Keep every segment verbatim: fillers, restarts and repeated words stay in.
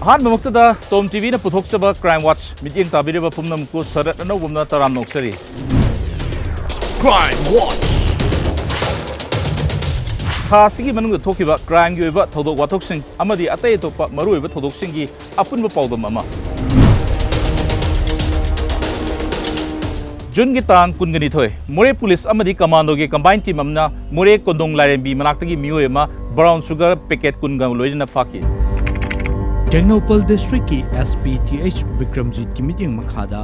ꯑꯍꯥꯟꯕꯃꯛꯇꯗ ꯇꯣꯝ ꯇꯤꯚꯤꯅ ꯄꯨꯊꯣꯛꯆꯕ Crime Watch ꯃꯤꯠꯌꯦꯡ ꯇꯥꯕꯤꯔꯤꯕ ꯄꯨꯝꯅꯃꯛꯄꯨ ꯁꯔꯠ ꯑꯅꯧꯕꯝꯅ ꯇꯔꯥꯝꯅ ꯑꯣꯛꯆꯔꯤ꯫ Crime Watch꯫ ꯊꯥ ꯑꯁꯤꯒꯤ ꯃꯅꯨꯡꯗ ꯊꯣꯛꯈꯤꯕ crimeꯒꯤ ꯑꯣꯏꯕ ꯊꯧꯗꯣꯛ ꯋꯥꯊꯣꯛꯁꯤꯡ ꯑꯃꯗꯤ ꯑꯇꯩ ꯑꯇꯣꯞꯄ ꯃꯔꯨꯑꯣꯏꯕ ꯊꯧꯗꯣꯛꯁꯤꯡꯒꯤ ꯑꯄꯨꯟꯕ ꯄꯥꯎꯗꯝ ꯑꯃ꯫ ꯖꯨꯟꯒꯤ ꯇꯥꯡ ꯀꯨꯟꯒ ꯅꯤꯊꯣꯏ, ꯃꯣꯔꯦ ꯄꯨꯂꯤꯁ ꯑꯃꯗꯤ commandoꯒꯤ combine team ꯑꯃꯅ ꯃꯣꯔꯦ ꯀꯣꯟꯗꯣꯡ ꯂꯥꯏꯔꯦꯝꯕꯤ ꯃꯅꯥꯛꯇꯒꯤ ꯃꯤꯑꯣꯏ ꯑꯃ brown sugar packet ꯀꯨꯟꯒ ꯂꯣꯏꯅꯅ ꯐꯥꯈꯤ꯫ ꯇꯦꯡꯅꯧꯄꯜ districtꯀꯤ SP TH ꯕꯤꯀ꯭ꯔꯝꯖꯤꯠꯀꯤ ꯃꯤꯠꯌꯦꯡ ꯃꯈꯥꯗ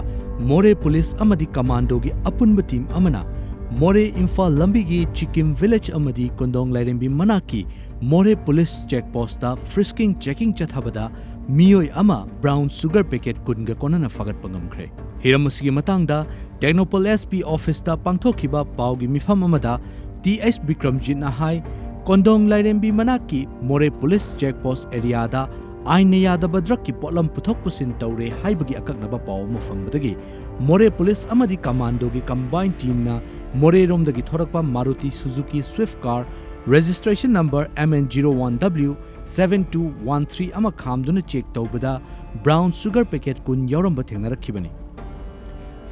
ꯃꯣꯔꯦ ꯄꯨꯂꯤꯁ ꯑꯃꯗꯤ commandoꯒꯤ ꯑꯄꯨꯟꯕ team ꯑꯃꯅ ꯃꯣꯔꯦ ꯏꯝꯐꯥꯜ ꯂꯝꯕꯤꯒꯤ ꯆꯤꯀꯤꯝ village ꯑꯃꯗꯤ ꯀꯣꯟꯗꯣꯡ ꯂꯥꯏꯔꯦꯝꯕꯤ ꯃꯅꯥꯛꯀꯤ ꯃꯣꯔꯦ ꯄꯨꯂꯤꯁ check postꯇ frisking checking ꯆꯠꯊꯕꯗ ꯃꯤꯑꯣꯏ ꯑꯃ brown sugar packet ꯀꯨꯟꯒ ꯀꯣꯟꯅꯅ ꯐꯥꯒꯠꯄ ꯉꯝꯈ꯭ꯔꯦ꯫ ꯍꯤꯔꯝ ꯑꯁꯤꯒꯤ ꯃꯇꯥꯡꯗ ꯇꯦꯡꯅꯧꯄꯜ SP officeꯇ ꯄꯥꯡꯊꯣꯛꯈꯤꯕ ꯄꯥꯎꯒꯤ ꯃꯤꯐꯝ ꯑꯃꯗ TH ꯕꯤꯀ꯭ꯔꯝꯖꯤꯠꯅ ꯍꯥꯏ, ꯀꯣꯟꯗꯣꯡ ꯂꯥꯏꯔꯦꯝꯕꯤ ꯃꯅꯥꯛꯀꯤ ꯃꯣꯔꯦ ꯄꯨꯂꯤꯁ check post areaꯗ ꯑꯥꯏꯟꯅ ꯌꯥꯗꯕ drugꯀꯤ ꯄꯣꯠꯂꯝ ꯄꯨꯊꯣꯛ ꯄꯨꯁꯤꯟ ꯇꯧꯔꯦ ꯍꯥꯏꯕꯒꯤ ꯑꯀꯛꯅꯕ ꯄꯥꯎ ꯑꯃ ꯐꯪꯕꯗꯒꯤ ꯃꯣꯔꯦ ꯄꯨꯂꯤꯁ ꯑꯃꯗꯤ commandoꯒꯤ combine teamꯅ ꯃꯣꯔꯦꯔꯣꯝꯗꯒꯤ ꯊꯣꯔꯛꯄ Maruti Suzuki Swift car registration number MN zero one W seven two one three ꯑꯃ ꯈꯥꯝꯗꯨꯅ check ꯇꯧꯕꯗ brown sugar packet ꯀꯨꯟ ꯌꯥꯎꯔꯝꯕ ꯊꯦꯡꯅꯔꯛꯈꯤꯕꯅꯤ꯫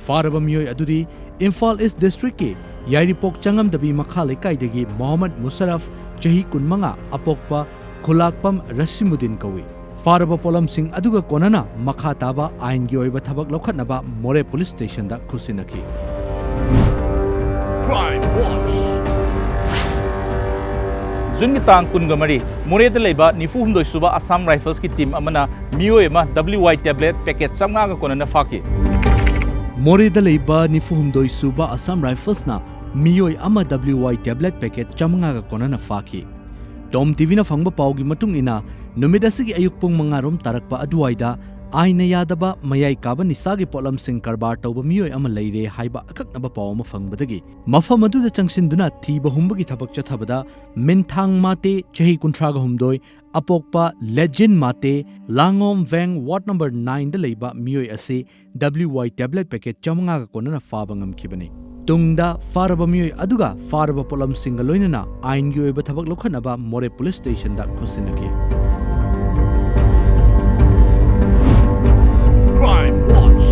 ꯐꯥꯔꯕ ꯃꯤꯑꯣꯏ ꯑꯗꯨꯗꯤ ꯏꯝꯐꯥꯜ East districtꯀꯤ ꯌꯥꯏꯔꯤꯄꯣꯛ ꯆꯪꯉꯝꯗꯕꯤ ꯃꯈꯥ ꯂꯩꯀꯥꯏꯗꯒꯤ ꯃꯣꯍꯝꯃꯗ ꯃꯨꯁꯔꯐ, ꯆꯍꯤ ꯀꯨꯟꯃꯉꯥ, ꯑꯄꯣꯛꯄ ꯈꯨꯂꯥꯛꯄꯝ ꯔꯁꯤꯃꯨꯗꯤꯟ ꯀꯧꯏ꯫ ꯐꯥꯔꯕ ꯄꯣꯠꯂꯝꯁꯤꯡ ꯑꯗꯨꯒ ꯀꯣꯟꯅꯅ ꯃꯈꯥ ꯇꯥꯕ ꯑꯥꯏꯟꯒꯤ ꯑꯣꯏꯕ ꯊꯕꯛ ꯂꯧꯈꯠꯅꯕ ꯃꯣꯔꯦ ꯄꯨꯂꯤꯁ ꯁ꯭ꯇꯦꯁꯟꯗ ꯈꯨꯠꯁꯤꯟꯅꯈꯤ꯫ Crime Watch꯫ ꯖꯨꯟꯒꯤ ꯇꯥꯡ ꯀꯨꯟꯒ ꯃꯔꯤ, ꯃꯣꯔꯦꯗ ꯂꯩꯕ ꯅꯤꯐꯨ ꯍꯨꯝꯗꯣꯏ ꯁꯨꯕ Assam Riflesꯀꯤ team ꯑꯃꯅ ꯃꯤꯑꯣꯏ ꯑꯃ WY tablet packet ꯆꯥꯝꯃꯉꯥꯒ ꯀꯣꯟꯅꯅ ꯐꯥꯈꯤ꯫ ꯃꯣꯔꯦꯗ ꯂꯩꯕ ꯅꯤꯐꯨ ꯍꯨꯝꯗꯣꯏ ꯁꯨꯕ Assam Riflesꯅ ꯃꯤꯑꯣꯏ ꯑꯃ WY tablet packet ꯆꯥꯝꯃꯉꯥꯒ ꯀꯣꯟꯅꯅ ꯐꯥꯈꯤ꯫ ꯇꯣꯝ ꯇꯤꯚꯤꯅ ꯐꯪꯕ ꯄꯥꯎꯒꯤ ꯃꯇꯨꯡ ꯏꯟꯅ, ꯅꯨꯃꯤꯠ ꯑꯁꯤꯒꯤ ꯑꯌꯨꯛ ꯄꯨꯡ ꯃꯉꯥ ꯔꯣꯝ ꯇꯥꯔꯛꯄ ꯑꯗꯨꯋꯥꯏꯗ ꯑꯥꯏꯟꯅ ꯌꯥꯗꯕ ꯃꯌꯥꯏ ꯀꯥꯕ ꯅꯤꯁꯥꯒꯤ ꯄꯣꯠꯂꯝꯁꯤꯡ ꯀꯔꯕꯥꯔ ꯇꯧꯕ ꯃꯤꯑꯣꯏ ꯑꯃ ꯂꯩꯔꯦ ꯍꯥꯏꯕ ꯑꯀꯛꯅꯕ ꯄꯥꯎ ꯑꯃ ꯐꯪꯕꯗꯒꯤ ꯃꯐꯝ ꯑꯗꯨꯗ ꯆꯪꯁꯤꯟꯗꯨꯅ ꯊꯤꯕ ꯍꯨꯝꯕꯒꯤ ꯊꯕꯛ ꯆꯠꯊꯕꯗ ꯃꯤꯟꯊꯥꯡ ꯃꯥꯇꯦ, ꯆꯍꯤ ꯀꯨꯟꯊ꯭ꯔꯥꯒ ꯍꯨꯝꯗꯣꯏ, ꯑꯄꯣꯛꯄ ꯂꯦꯖꯤꯟ ꯃꯥꯇꯦ, ꯂꯥꯡꯉꯣꯝ ꯚꯦꯡ ward number nineꯗ ꯂꯩꯕ ꯃꯤꯑꯣꯏ ꯑꯁꯤ WY tablet packet ꯆꯥꯝꯃꯉꯥꯒ ꯀꯣꯟꯅꯅ ꯐꯥꯕ ꯉꯝꯈꯤꯕꯅꯤ꯫ ꯇꯨꯡꯗ ꯐꯥꯔꯕ ꯃꯤꯑꯣꯏ ꯑꯗꯨꯒ ꯐꯥꯔꯕ ꯄꯣꯠꯂꯝꯁꯤꯡꯒ ꯂꯣꯏꯅꯅ ꯑꯥꯏꯟꯒꯤ ꯑꯣꯏꯕ ꯊꯕꯛ ꯂꯧꯈꯠꯅꯕ ꯃꯣꯔꯦ ꯄꯨꯂꯤꯁ ꯁ꯭ꯇꯦꯁꯟꯗ ꯈꯨꯠꯁꯤꯟꯅꯈꯤ꯫ Crime Watch.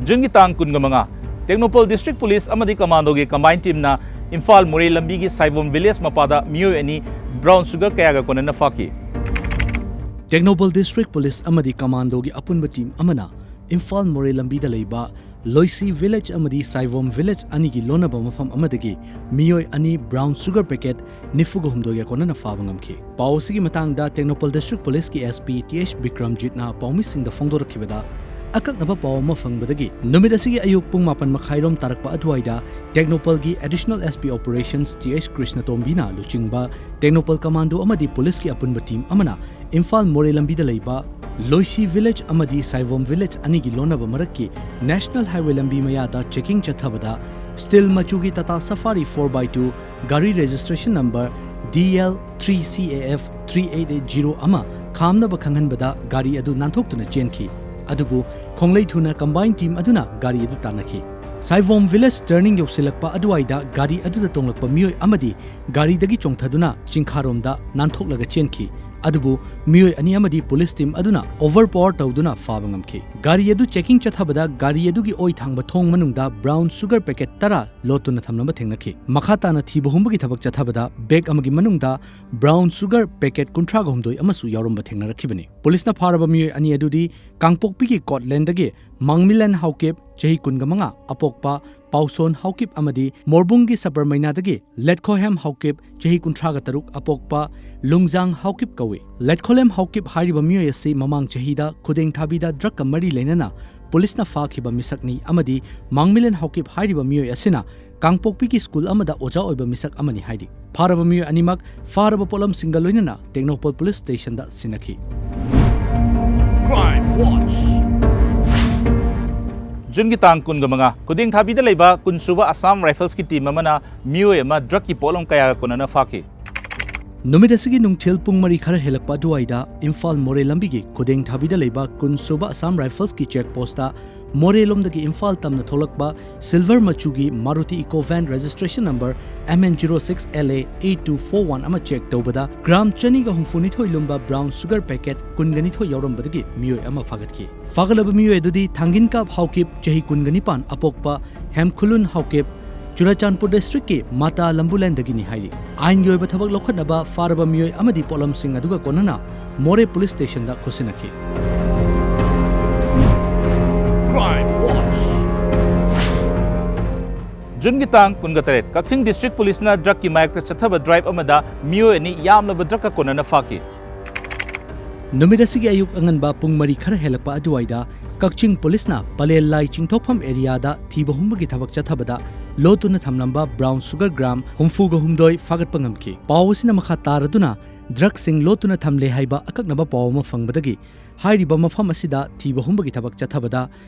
ꯖꯨꯟꯒꯤ ꯇꯥꯡ ꯀꯨꯟꯒ ꯃꯉꯥ, ꯇꯦꯡꯅꯧꯄꯜ District Police ꯑꯃꯗꯤ Commandoꯒꯤ combine teamꯅ ꯏꯝꯐꯥꯜ ꯃꯣꯔꯦ ꯂꯝꯕꯤꯒꯤ ꯁꯥꯏꯕꯣꯝ village ꯃꯄꯥꯗ ꯃꯤꯑꯣꯏ ꯑꯅꯤ brown sugar ꯀꯌꯥꯒ ꯀꯣꯟꯅꯅ ꯐꯥꯈꯤ꯫ ꯇꯦꯡꯅꯧꯄꯜ District Police ꯑꯃꯗꯤ Commandoꯒꯤ ꯑꯄꯨꯟꯕ team ꯑꯃꯅ ꯏꯝꯐꯥꯜ ꯃꯣꯔꯦ ꯂꯝꯕꯤꯗ ꯂꯩꯕ ꯂꯣꯏꯁꯤ village ꯑꯃꯗꯤ ꯁꯥꯏꯕꯣꯝ village ꯑꯅꯤꯒꯤ ꯂꯣꯟꯅꯕ ꯃꯐꯝ ꯑꯃꯗꯒꯤ ꯃꯤꯑꯣꯏ ꯑꯅꯤ brown sugar packet ꯅꯤꯐꯨꯒ ꯍꯨꯝꯗꯣꯏꯒ ꯀꯣꯟꯅꯅ ꯐꯥꯕ ꯉꯝꯈꯤ꯫ ꯄꯥꯎ ꯑꯁꯤꯒꯤ ꯃꯇꯥꯡꯗ ꯇꯦꯡꯅꯧꯄꯜ District Policeꯀꯤ S P ꯇꯤ ꯑꯩꯆ ꯕꯤꯀ꯭ꯔꯝꯖꯤꯠꯅ ꯄꯥꯎꯃꯤꯁꯤꯡꯗ ꯐꯣꯡꯗꯣꯔꯛꯈꯤꯕꯗ, ꯑꯀꯛꯅꯕ ꯄꯥꯎ ꯑꯃ ꯐꯪꯕꯗꯒꯤ ꯅꯨꯃꯤꯠ ꯑꯁꯤꯒꯤ ꯑꯌꯨꯛ ꯄꯨꯡ ꯃꯥꯄꯟ ꯃꯈꯥꯏꯔꯣꯝ ꯇꯥꯔꯛꯄ ꯑꯗꯨꯋꯥꯏꯗ ꯇꯦꯡꯅꯧꯄꯜꯒꯤ Additional S P Operations T H ꯀ꯭ꯔꯤꯁꯅꯇꯣꯝꯕꯤꯅ ꯂꯨꯆꯤꯡꯕ ꯇꯦꯡꯅꯧꯄꯜ Commando ꯑꯃꯗꯤ policeꯀꯤ ꯑꯄꯨꯟꯕ team ꯑꯃꯅ ꯏꯝꯐꯥꯜ ꯃꯣꯔꯦ ꯂꯝꯕꯤꯗ ꯂꯩꯕ ꯂꯣꯏꯁꯤ village ꯑꯃꯗꯤ ꯁꯥꯏꯕꯣꯝ village ꯑꯅꯤꯒꯤ ꯂꯣꯟꯅꯕ ꯃꯔꯛꯀꯤ National Highway ꯂꯝꯕꯤ ꯃꯌꯥꯗ checking ꯆꯠꯊꯕꯗ steel ꯃꯆꯨꯒꯤ Tata Safari four by two ꯒꯥꯔꯤ registration number D L three C A F three eight eight zero ꯑꯃ ꯈꯥꯝꯅꯕ ꯈꯪꯍꯟꯕꯗ ꯒꯥꯔꯤ ꯑꯗꯨ ꯅꯥꯟꯊꯣꯛꯇꯨꯅ ꯆꯦꯟꯈꯤ꯫ ꯑꯗꯨꯕꯨ ꯈꯣꯡꯂꯩ ꯊꯨꯅ combine team ꯑꯗꯨꯅ ꯒꯥꯔꯤ ꯑꯗꯨ ꯇꯥꯟꯅꯈꯤ꯫ ꯁꯥꯏꯕꯣꯝ village turning ꯌꯧꯁꯤꯜꯂꯛꯄ ꯑꯗꯨꯋꯥꯏꯗ ꯒꯥꯔꯤ ꯑꯗꯨꯗ ꯇꯣꯡꯂꯛꯄ ꯃꯤꯑꯣꯏ ꯑꯃꯗꯤ ꯒꯥꯔꯤꯗꯒꯤ ꯆꯣꯡꯊꯗꯨꯅ ꯆꯤꯡꯈꯥꯔꯣꯝꯗ ꯅꯥꯟꯊꯣꯛꯂꯒ ꯆꯦꯟꯈꯤ꯫ ꯑꯗꯨꯕꯨ ꯃꯤꯑꯣꯏ ꯑꯅꯤ ꯑꯃꯗꯤ police team ꯑꯗꯨꯅ overpower ꯇꯧꯗꯨꯅ ꯐꯥꯕ ꯉꯝꯈꯤ꯫ ꯒꯥꯔꯤ ꯑꯗꯨ checking ꯆꯠꯊꯕꯗ ꯒꯥꯔꯤ ꯑꯗꯨꯒꯤ ꯑꯣꯏ ꯊꯥꯡꯕ ꯊꯣꯡ ꯃꯅꯨꯡꯗ brown sugar packet ꯇꯔꯥ ꯂꯣꯠꯇꯨꯅ ꯊꯝꯂꯝꯕ ꯊꯦꯡꯅꯈꯤ꯫ ꯃꯈꯥ ꯇꯥꯅ ꯊꯤꯕ ꯍꯨꯝꯕꯒꯤ ꯊꯕꯛ ꯆꯠꯊꯕꯗ bag ꯑꯃꯒꯤ ꯃꯅꯨꯡꯗ brown sugar packet ꯀꯨꯟꯊ꯭ꯔꯥꯒ ꯍꯨꯝꯗꯣꯏ ꯑꯃꯁꯨ ꯌꯥꯎꯔꯝꯕ ꯊꯦꯡꯅꯔꯛꯈꯤꯕꯅꯤ꯫ Policeꯅ ꯐꯥꯔꯕ ꯃꯤꯑꯣꯏ ꯑꯅꯤ ꯑꯗꯨꯗꯤ ꯀꯥꯡꯄꯣꯛꯄꯤꯒꯤ ꯀꯣꯠꯂꯦꯟꯗꯒꯤ ꯃꯥꯡꯃꯤꯂꯦꯟ ꯍꯥꯎꯀꯤꯞ, ꯆꯍꯤ ꯀꯨꯟꯒ ꯃꯉꯥ, ꯑꯄꯣꯛꯄ ꯄꯥꯎꯁꯣꯟ ꯍꯥꯎꯀꯤꯞ ꯑꯃꯗꯤ ꯃꯣꯔꯕꯨꯡꯒꯤ ꯁꯕꯔꯃꯩꯅꯥꯗꯒꯤ ꯂꯦꯠꯈꯣꯍꯦꯝ ꯍꯥꯎꯀꯤꯞ, ꯆꯍꯤ ꯀꯨꯟꯊ꯭ꯔꯥꯒ ꯇꯔꯨꯛ, ꯑꯄꯣꯛꯄ ꯂꯨꯡꯖꯥꯡ ꯍꯥꯎꯀꯤꯞ ꯀꯧꯏ꯫ ꯂꯦꯠꯈꯣꯂꯦꯝ ꯍꯥꯎꯀꯤꯞ ꯍꯥꯏꯔꯤꯕ ꯃꯤꯑꯣꯏ ꯑꯁꯤ ꯃꯃꯥꯡ ꯆꯍꯤꯗ ꯈꯨꯗꯦꯡ ꯊꯥꯕꯤꯗ drugꯀ ꯃꯔꯤ ꯂꯩꯅꯅ policeꯅ ꯐꯥꯈꯤꯕ ꯃꯤꯁꯛꯅꯤ ꯑꯃꯗꯤ ꯃꯥꯡꯃꯤꯂꯦꯟ ꯍꯥꯎꯀꯤꯞ ꯍꯥꯏꯔꯤꯕ ꯃꯤꯑꯣꯏ ꯑꯁꯤꯅ ꯀꯥꯡꯄꯣꯛꯄꯤꯒꯤ school ꯑꯃꯗ ꯑꯣꯖꯥ ꯑꯣꯏꯕ ꯃꯤꯁꯛ ꯑꯃꯅꯤ ꯍꯥꯏꯔꯤ꯫ ꯐꯥꯔꯕ ꯃꯤꯑꯣꯏ ꯑꯅꯤꯃꯛ ꯐꯥꯔꯕ ꯄꯣꯠꯂꯝꯁꯤꯡꯒ ꯂꯣꯏꯅꯅ ꯇꯦꯡꯅꯧꯄꯜ police stationꯗ ꯁꯤꯟꯅꯈꯤ꯫ Crime Watch. ꯖꯨꯟꯒꯤ ꯇꯥꯡ ꯀꯨꯟꯒ ꯃꯉꯥ, ꯈꯨꯗꯦꯡ ꯊꯥꯕꯤꯗ ꯂꯩꯕ ꯀꯨꯟꯁꯨꯕ Assam Riflesꯀꯤ team ꯑꯃꯅ ꯃꯤꯑꯣꯏ ꯑꯃ drugꯀꯤ ꯄꯣꯠꯂꯝ ꯀꯌꯥꯒ ꯀꯣꯟꯅꯅ ꯐꯥꯈꯤ꯫ ꯅꯨꯃꯤꯠ ꯑꯁꯤꯒꯤ ꯅꯨꯡꯊꯤꯜ ꯄꯨꯡ ꯃꯔꯤ ꯈꯔ ꯍꯦꯜꯂꯛꯄ ꯑꯗꯨꯋꯥꯏꯗ ꯏꯝꯐꯥꯜ ꯃꯣꯔꯦ ꯂꯝꯕꯤꯒꯤ ꯈꯨꯗꯦꯡ ꯊꯥꯕꯤꯗ ꯂꯩꯕ ꯀꯨꯟ ꯁꯨꯕ ꯑꯁꯥꯝ ꯔꯥꯏꯐꯜꯁꯀꯤ ꯆꯦꯛ ꯄꯣꯁꯇ ꯃꯣꯔꯦꯂꯣꯝꯗꯒꯤ ꯏꯝꯐꯥꯜ ꯇꯝꯅ ꯊꯣꯛꯂꯛꯄ ꯁꯤꯜꯚꯔ ꯃꯆꯨꯒꯤ Maruti Eeco van registration number M N zero six L A eight two four one ꯑꯃ ꯆꯦꯛ ꯇꯧꯕꯗ ꯒ꯭ꯔꯥꯝ ꯆꯅꯤꯒ ꯍꯨꯝꯐꯨ ꯅꯤꯊꯣꯏ ꯂꯨꯝꯕ ꯕ꯭ꯔꯥꯎꯟ ꯁꯨꯒꯔ ꯄꯦꯀꯦꯠ ꯀꯨꯟꯒ ꯅꯤꯊꯣꯏ ꯌꯥꯎꯔꯝꯕꯗꯒꯤ ꯃꯤꯑꯣꯏ ꯑꯃ ꯐꯥꯒꯠꯈꯤ꯫ ꯐꯥꯒꯠꯂꯕ ꯃꯤꯑꯣꯏ ꯑꯗꯨꯗꯤ ꯊꯥꯡꯒꯤꯟꯀꯥꯞ ꯍꯥꯎꯀꯤꯞ, ꯆꯍꯤ ꯀꯨꯟꯒ ꯅꯤꯄꯥꯟ, ꯑꯄꯣꯛꯄ ꯍꯦꯝꯈꯨꯂꯨꯟ ꯍꯥꯎꯀꯤꯞ, ꯆꯨꯔꯆꯥꯟꯄꯨꯔ ꯗꯤꯁꯇ꯭ꯔꯤꯛꯀꯤ ꯃꯥꯇꯥ ꯂꯝꯕꯨꯂꯦꯟꯗꯒꯤꯅꯤ ꯍꯥꯏꯔꯤ꯫ ꯑꯥꯏꯟꯒꯤ ꯑꯣꯏꯕ ꯊꯕꯛ ꯂꯧꯈꯠꯅꯕ ꯐꯥꯔꯕ ꯃꯤꯑꯣꯏ ꯑꯃꯗꯤ ꯄꯣꯠꯂꯝꯁꯤꯡ ꯑꯗꯨꯒ ꯀꯣꯟꯅꯅ ꯃꯣꯔꯦ ꯄꯨꯂꯤꯁ ꯁ꯭ꯇꯦꯁꯟꯗ ꯈꯨꯠꯁꯤꯟꯅꯈꯤ꯫ Crime Watch. ꯖꯨꯟꯒꯤ ꯇꯥꯡ ꯀꯨꯟꯒ ꯇꯔꯦꯠ, ꯀꯛꯆꯤꯡ ꯗꯤꯁꯇ꯭ꯔꯤꯛ ꯄꯨꯂꯤꯁꯅ ꯗ꯭ꯔꯒꯀꯤ ꯃꯥꯌꯣꯛꯇ ꯆꯠꯊꯕ ꯗ꯭ꯔꯥꯏꯚ ꯑꯃꯗ ꯃꯤꯑꯣꯏ ꯑꯅꯤ ꯌꯥꯝꯂꯕ ꯗ꯭ꯔꯒꯀ ꯀꯣꯟꯅꯅ ꯐꯥꯈꯤ꯫ ꯅꯨꯃꯤꯠ ꯑꯁꯤꯒꯤ ꯑꯌꯨꯛ ꯑꯉꯟꯕ ꯄꯨꯡ ꯃꯔꯤ ꯈꯔ ꯍꯦꯜꯂꯛꯄ ꯑꯗꯨꯋꯥꯏꯗ ꯀꯛꯆꯤꯡ ꯄꯨꯂꯤꯁꯅ ꯄꯂꯦꯜ ꯂꯥꯏ ꯆꯤꯡꯊꯣꯛꯐꯝ ꯑꯦꯔꯤꯌꯥꯗ ꯊꯤꯕ ꯍꯨꯝꯕꯒꯤ ꯊꯕꯛ ꯆꯠꯊꯕꯗ ꯂꯣꯠꯇꯨꯅ ꯊꯝꯂꯝꯕ ꯕ꯭ꯔꯥꯎꯟ ꯁꯨꯒꯔ ꯒ꯭ꯔꯥꯝ ꯍꯨꯝꯐꯨꯒ ꯍꯨꯝꯗꯣꯏ ꯐꯥꯒꯠꯄ ꯉꯝꯈꯤ꯫ ꯄꯥꯎ ꯑꯁꯤꯅ ꯃꯈꯥ ꯇꯥꯔꯗꯨꯅ ꯗ꯭ꯔꯒꯁꯤꯡ ꯂꯣꯠꯇꯨꯅ ꯊꯝꯂꯦ ꯍꯥꯏꯕ ꯑꯀꯛꯅꯕ ꯄꯥꯎ ꯑꯃ ꯐꯪꯕꯗꯒꯤ ꯍꯥꯏꯔꯤꯕ ꯃꯐꯝ ꯑꯁꯤꯗ ꯊꯤꯕ ꯍꯨꯝꯕꯒꯤ ꯊꯕꯛ ꯆꯠꯊꯕꯗ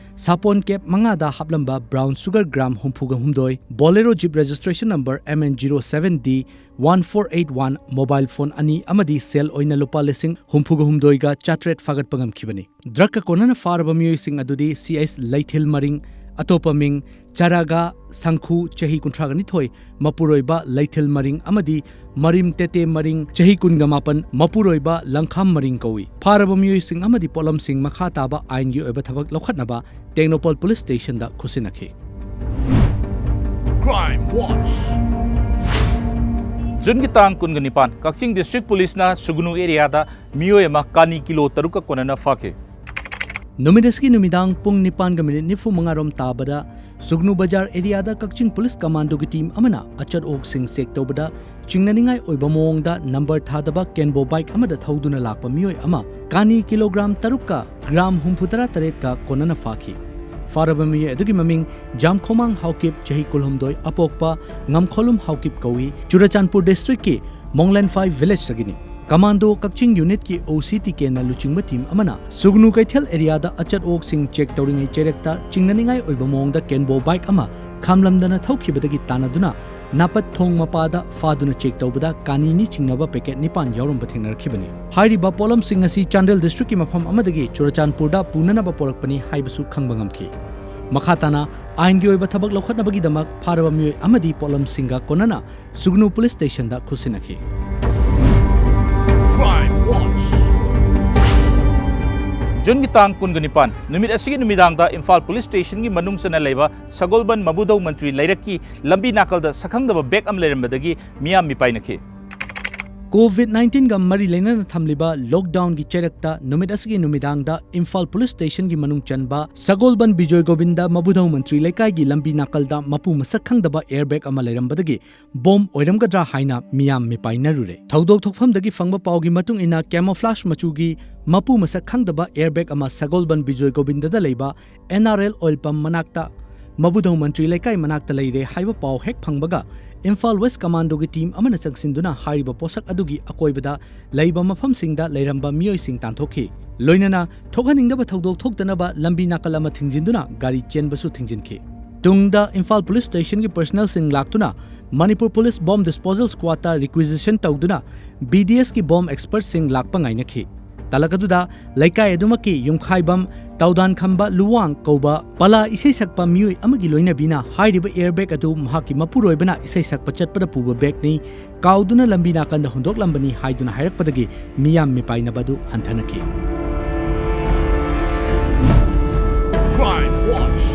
ꯁꯥꯄꯣꯟ ꯀꯦꯞ ꯃꯉꯥꯗ ꯍꯥꯞꯂꯝꯕ ꯕ꯭ꯔꯥꯎꯟ ꯁꯨꯒꯔ ꯒ꯭ꯔꯥꯝ ꯍꯨꯝꯐꯨꯒ ꯍꯨꯝꯗꯣꯏ, Bolero Jeep registration number M N zero seven D one four eight one, mobile phone ꯑꯅꯤ ꯑꯃꯗꯤ ꯁꯦꯜ ꯑꯣꯏꯅ ꯂꯨꯄꯥ ꯂꯤꯁꯤꯡ ꯍꯨꯝꯐꯨꯒ ꯍꯨꯝꯗꯣꯏꯒ ꯆꯥꯇ꯭ꯔꯦꯠ ꯐꯥꯒꯠꯄ ꯉꯝꯈꯤꯕꯅꯤ꯫ ꯗ꯭ꯔꯒꯀ ꯀꯣꯟꯅꯅ ꯐꯥꯔꯕ ꯃꯤꯑꯣꯏꯁꯤꯡ ꯑꯗꯨꯗꯤ ꯁꯤ ꯑꯩꯆ ꯂꯩꯊꯤꯜ ꯃꯔꯤꯡ, ꯑꯇꯣꯞꯄ ꯃꯤꯡ ꯆꯔꯥꯒꯥ ꯁꯪꯈꯨ, ꯆꯍꯤ ꯀꯨꯟꯊ꯭ꯔꯥꯒ ꯅꯤꯊꯣꯏ, ꯃꯄꯨꯔꯣꯏꯕ ꯂꯩꯊꯤꯜ ꯃꯔꯤꯡ ꯑꯃꯗꯤ ꯃꯔꯤꯝ ꯇꯦꯇꯦ ꯃꯔꯤꯡ, ꯆꯍꯤ ꯀꯨꯟꯒ ꯃꯥꯄꯟ, ꯃꯄꯨꯔꯣꯏꯕ ꯂꯪꯈꯥꯝ ꯃꯔꯤꯡ ꯀꯧꯏ꯫ ꯐꯥꯔꯕ ꯃꯤꯑꯣꯏꯁꯤꯡ ꯑꯃꯗꯤ ꯄꯣꯠꯂꯝꯁꯤꯡ ꯃꯈꯥ ꯇꯥꯕ ꯑꯥꯏꯟꯒꯤ ꯑꯣꯏꯕ ꯊꯕꯛ ꯂꯧꯈꯠꯅꯕ ꯇꯦꯡꯅꯧꯄꯜ ꯄꯨꯂꯤꯁ ꯁ꯭ꯇꯦꯁꯟꯗ ꯈꯨꯠꯁꯤꯟꯅꯈꯤ꯫ Crime Watch. ꯖꯨꯟꯒꯤ ꯇꯥꯡ ꯀꯨꯟꯒ ꯅꯤꯄꯥꯟ, ꯀꯛꯆꯤꯡ ꯗꯤꯁꯇ꯭ꯔꯤꯛ ꯄꯨꯂꯤꯁꯅ ꯁꯨꯒꯅꯨ ꯑꯦꯔꯤꯌꯥꯗ ꯃꯤꯑꯣꯏ ꯑꯃ ꯀꯥꯅꯤ ꯀꯤꯂꯣ ꯇꯔꯨꯛꯀ ꯀꯣꯟꯅꯅ ꯐꯥꯈꯤ꯫ ꯅꯨꯃꯤꯠ ꯑꯁꯤꯒꯤ ꯅꯨꯃꯤꯗꯥꯡ ꯄꯨꯡ ꯅꯤꯄꯥꯟꯒ ꯃꯤꯅꯤꯠ ꯅꯤꯐꯨ ꯃꯉꯥ ꯔꯣꯝ ꯇꯥꯕꯗ ꯁꯨꯒꯅꯨ ꯕꯖꯥꯔ ꯑꯦꯔꯤꯌꯥꯗ ꯀꯛꯆꯤꯡ ꯄꯨꯂꯤꯁ ꯀꯃꯥꯟꯗꯣꯒꯤ ꯇꯤꯝ ꯑꯃꯅ ꯑꯆꯠ ꯑꯣꯛꯁꯤꯡ ꯆꯦꯛ ꯇꯧꯕꯗ ꯆꯤꯡꯅꯅꯤꯡꯉꯥꯏ ꯑꯣꯏꯕ ꯃꯑꯣꯡꯗ ꯅꯝꯕꯔ ꯊꯥꯗꯕ ꯀꯦꯟꯕꯣ ꯕꯥꯏꯛ ꯑꯃꯗ ꯊꯧꯗꯨꯅ ꯂꯥꯛꯄ ꯃꯤꯑꯣꯏ ꯑꯃ ꯀꯥꯅꯤ ꯀꯤꯂꯣꯒ꯭ꯔꯥꯝ ꯇꯔꯨꯛꯀ ꯒ꯭ꯔꯥꯝ ꯍꯨꯝꯐꯨꯇꯔꯥ ꯇꯔꯦꯠꯀ ꯀꯣꯟꯅꯅ ꯐꯥꯈꯤ꯫ ꯐꯥꯔꯕ ꯃꯤꯑꯣꯏ ꯑꯗꯨꯒꯤ ꯃꯃꯤꯡ ꯖꯥꯝꯈꯣꯃꯥꯡ ꯍꯥꯎꯀꯤꯞ, ꯆꯍꯤ ꯀꯨꯟꯍꯨꯝꯗꯣꯏ, ꯑꯄꯣꯛꯄ ꯉꯝꯈꯣꯂꯨꯝ ꯍꯥꯎꯀꯤꯞ ꯀꯧꯏ, ꯆꯨꯔꯆꯥꯟꯄꯨꯔ ꯗꯤꯁꯇ꯭ꯔꯤꯛꯀꯤ ꯃꯣꯡꯂꯦꯟꯐꯥꯏ ꯚꯤꯂꯦꯖꯇꯒꯤꯅꯤ꯫ ꯀꯃꯥꯟꯗꯣ ꯀꯛꯆꯤꯡ ꯌꯨꯅꯤꯠꯀꯤ ꯑꯣ ꯁꯤ ꯇꯤ ꯀꯦꯅ ꯂꯨꯆꯤꯡꯕ ꯇꯤꯝ ꯑꯃꯅ ꯁꯨꯒꯅꯨ ꯀꯩꯊꯦꯜ ꯑꯦꯔꯤꯌꯥꯗ ꯑꯆꯠ ꯑꯣꯛꯁꯤꯡ ꯆꯦꯛ ꯇꯧꯔꯤꯉꯩ ꯆꯩꯔꯛꯇ ꯆꯤꯡꯅꯅꯤꯡꯉꯥꯏ ꯑꯣꯏꯕ ꯃꯑꯣꯡꯗ ꯀꯦꯟꯕꯣ ꯕꯥꯏꯛ ꯑꯃ ꯈꯥꯝꯂꯝꯗꯅ ꯊꯧꯈꯤꯕꯗꯒꯤ ꯇꯥꯟꯅꯗꯨꯅ ꯅꯥꯄꯠ ꯊꯣꯡ ꯃꯄꯥꯗ ꯐꯥꯗꯨꯅ ꯆꯦꯛ ꯇꯧꯕꯗ ꯀꯥꯅꯤꯅꯤ ꯆꯤꯡꯅꯕ ꯄꯦꯀꯦꯠ ꯅꯤꯄꯥꯟ ꯌꯥꯎꯔꯝꯕ ꯊꯦꯡꯅꯔꯛꯈꯤꯕꯅꯤ꯫ ꯍꯥꯏꯔꯤꯕ ꯄꯣꯠꯂꯝꯁꯤꯡ ꯑꯁꯤ ꯆꯥꯟꯗꯦꯜ ꯗꯤꯁꯇ꯭ꯔꯤꯛꯀꯤ ꯃꯐꯝ ꯑꯃꯗꯒꯤ ꯆꯨꯔꯆꯥꯟꯄꯨꯔꯗ ꯄꯨꯅꯅꯕ ꯄꯣꯔꯛꯄꯅꯤ ꯍꯥꯏꯕꯁꯨ ꯈꯪꯕ ꯉꯝꯈꯤ꯫ ꯃꯈꯥ ꯇꯥꯅ ꯑꯥꯏꯟꯒꯤ ꯑꯣꯏꯕ ꯊꯕꯛ ꯂꯧꯈꯠꯅꯕꯒꯤꯗꯃꯛ ꯐꯥꯔꯕ ꯃꯤꯑꯣꯏ ꯑꯃꯗꯤ ꯄꯣꯠꯂꯝꯁꯤꯡꯒ ꯀꯣꯟꯅꯅ ꯁꯨꯒꯅꯨ ꯄꯨꯂꯤꯁ ꯁ꯭ꯇꯦꯁꯟꯗ ꯈꯨꯠꯁꯤꯟꯅꯈꯤ꯫ Crime Watch꯫ ꯖꯨꯟꯒꯤ ꯇꯥꯡ ꯀꯨꯟꯒ ꯅꯤꯄꯥꯟ, ꯅꯨꯃꯤꯠ ꯑꯁꯤꯒꯤ ꯅꯨꯃꯤꯗꯥꯡꯗ ꯏꯝꯐꯥꯜ ꯄꯨꯂꯤꯁ ꯁ꯭ꯇꯦꯁꯟꯒꯤ ꯃꯅꯨꯡ ꯆꯟꯅ ꯂꯩꯕ ꯁꯒꯣꯜꯕꯟ ꯃꯕꯨꯙꯧ ꯃꯟꯇ꯭ꯔꯤ ꯂꯩꯔꯛꯀꯤ ꯂꯝꯕꯤ ꯅꯥꯀꯜꯗ ꯁꯛꯈꯪꯗꯕ ꯕꯦꯒ ꯑꯃ ꯂꯩꯔꯝꯕꯗꯒꯤ ꯃꯤꯌꯥꯝ ꯃꯤꯄꯥꯏꯅꯈꯤ꯫ ꯀꯣꯚꯤꯗ ꯅꯥꯏꯟꯇꯤꯟꯒ ꯃꯔꯤ ꯂꯩꯅꯅ ꯊꯝꯂꯤꯕ ꯂꯣꯛꯗꯥꯎꯟꯒꯤ ꯆꯩꯔꯛꯇ ꯅꯨꯃꯤꯠ ꯑꯁꯤꯒꯤ ꯅꯨꯃꯤꯗꯥꯡꯗ ꯏꯝꯐꯥꯜ ꯄꯨꯂꯤꯁ ꯁ꯭ꯇꯦꯁꯟꯒꯤ ꯃꯅꯨꯡ ꯆꯟꯕ ꯁꯒꯣꯜꯕꯟ ꯕꯤꯖꯣꯏ ꯒꯣꯕꯤꯟꯗ ꯃꯕꯨꯙꯧ ꯃꯟꯇ꯭ꯔꯤ ꯂꯩꯀꯥꯏꯒꯤ ꯂꯝꯕꯤ ꯅꯥꯀꯜꯗ ꯃꯄꯨ ꯃꯁꯛ ꯈꯪꯗꯕ ꯑꯦꯌꯔꯕꯦꯒ ꯑꯃ ꯂꯩꯔꯝꯕꯗꯒꯤ ꯕꯣꯝ ꯑꯣꯏꯔꯝꯒꯗ꯭ꯔꯥ ꯍꯥꯏꯅ ꯃꯤꯌꯥꯝ ꯃꯤꯄꯥꯏꯅꯔꯨꯔꯦ꯫ ꯊꯧꯗꯣꯛ ꯊꯣꯛꯐꯝꯗꯒꯤ ꯐꯪꯕ ꯄꯥꯎꯒꯤ ꯃꯇꯨꯡ ꯏꯟꯅ, ꯀꯦꯃꯣꯐ꯭ꯂꯥꯖ ꯃꯆꯨꯒꯤ ꯃꯄꯨ ꯃꯁꯛ ꯈꯪꯗꯕ ꯑꯦꯌꯔꯕꯦꯒ ꯑꯃ ꯁꯒꯣꯜꯕꯟ ꯕꯤꯖꯣꯏ ꯒꯣꯕꯤꯟꯗꯗ ꯂꯩꯕ N R L oil pump ꯃꯅꯥꯛꯇ ꯃꯕꯨꯙꯧ ꯃꯟꯇ꯭ꯔꯤ ꯂꯩꯀꯥꯏ ꯃꯅꯥꯛꯇ ꯂꯩꯔꯦ ꯍꯥꯏꯕ ꯄꯥꯎ ꯍꯦꯛ ꯐꯪꯕꯒ, ꯏꯝꯐꯥꯜ ꯋꯦꯁ ꯀꯃꯥꯟꯗꯣꯒꯤ ꯇꯤꯝ ꯑꯃꯅ ꯆꯪꯁꯤꯟꯗꯨꯅ ꯍꯥꯏꯔꯤꯕ ꯄꯣꯠꯁꯛ ꯑꯗꯨꯒꯤ ꯑꯀꯣꯏꯕꯗ ꯂꯩꯕ ꯃꯐꯝꯁꯤꯡꯗ ꯂꯩꯔꯝꯕ ꯃꯤꯑꯣꯏꯁꯤꯡ ꯇꯥꯟꯊꯣꯛꯈꯤ꯫ ꯂꯣꯏꯅꯅ ꯊꯣꯛꯍꯟꯅꯤꯡꯗꯕ ꯊꯧꯗꯣꯛ ꯊꯣꯛꯇꯅꯕ ꯂꯝꯕꯤ ꯅꯥꯀꯜ ꯑꯃ ꯊꯤꯡꯖꯤꯟꯗꯨꯅ ꯒꯥꯔꯤ ꯆꯦꯟꯕꯁꯨ ꯊꯤꯡꯖꯤꯟꯈꯤ꯫ ꯇꯨꯡꯗ ꯏꯝꯐꯥꯜ ꯄꯨꯂꯤꯁ ꯁ꯭ꯇꯦꯁꯟꯒꯤ ꯄꯔꯁꯅꯦꯜꯁꯤꯡ ꯂꯥꯛꯇꯨꯅ ꯃꯅꯤꯄꯨꯔ ꯄꯨꯂꯤꯁ ꯕꯣꯝ ꯗꯤꯁꯄꯣꯖꯦꯜ ꯁ꯭ꯀ꯭ꯋꯥꯗꯇ ꯔꯤꯀ꯭ꯋꯤꯖꯤꯁꯟ ꯇꯧꯗꯨꯅ ꯕꯤ ꯗꯤ ꯑꯦꯁꯀꯤ ꯕꯣꯝ ꯑꯦꯛꯁꯄꯔꯠꯁꯤꯡ ꯂꯥꯛꯄ ꯉꯥꯏꯅꯈꯤ꯫ ꯇꯂꯛ ꯑꯗꯨꯗ ꯂꯩꯀꯥꯏ ꯑꯗꯨꯃꯛꯀꯤ ꯌꯨꯝꯈꯥꯏꯕꯝ ꯇꯧꯗꯥꯟꯈꯝꯕ ꯂꯨꯋꯥꯡ ꯀꯧꯕ ꯄꯂꯥ ꯏꯁꯩ ꯁꯛꯄ ꯃꯤꯑꯣꯏ ꯑꯃꯒꯤ ꯂꯣꯏꯅꯕꯤꯅ ꯍꯥꯏꯔꯤꯕ ꯑꯦꯌꯔꯕꯦꯒ ꯑꯗꯨ ꯃꯍꯥꯛꯀꯤ ꯃꯄꯨꯔꯣꯏꯕꯅ ꯏꯁꯩ ꯁꯛꯄ ꯆꯠꯄꯗ ꯄꯨꯕ ꯕꯦꯒꯅꯤ, ꯀꯥꯎꯗꯨꯅ ꯂꯝꯕꯤ ꯅꯥꯀꯟꯗ ꯍꯨꯟꯗꯣꯛꯂꯝꯕꯅꯤ ꯍꯥꯏꯗꯨꯅ ꯍꯥꯏꯔꯛꯄꯗꯒꯤ ꯃꯤꯌꯥꯝ ꯃꯤꯄꯥꯏꯅꯕ ꯑꯗꯨ ꯍꯟꯊꯅꯈꯤ꯫ Crime Watch꯫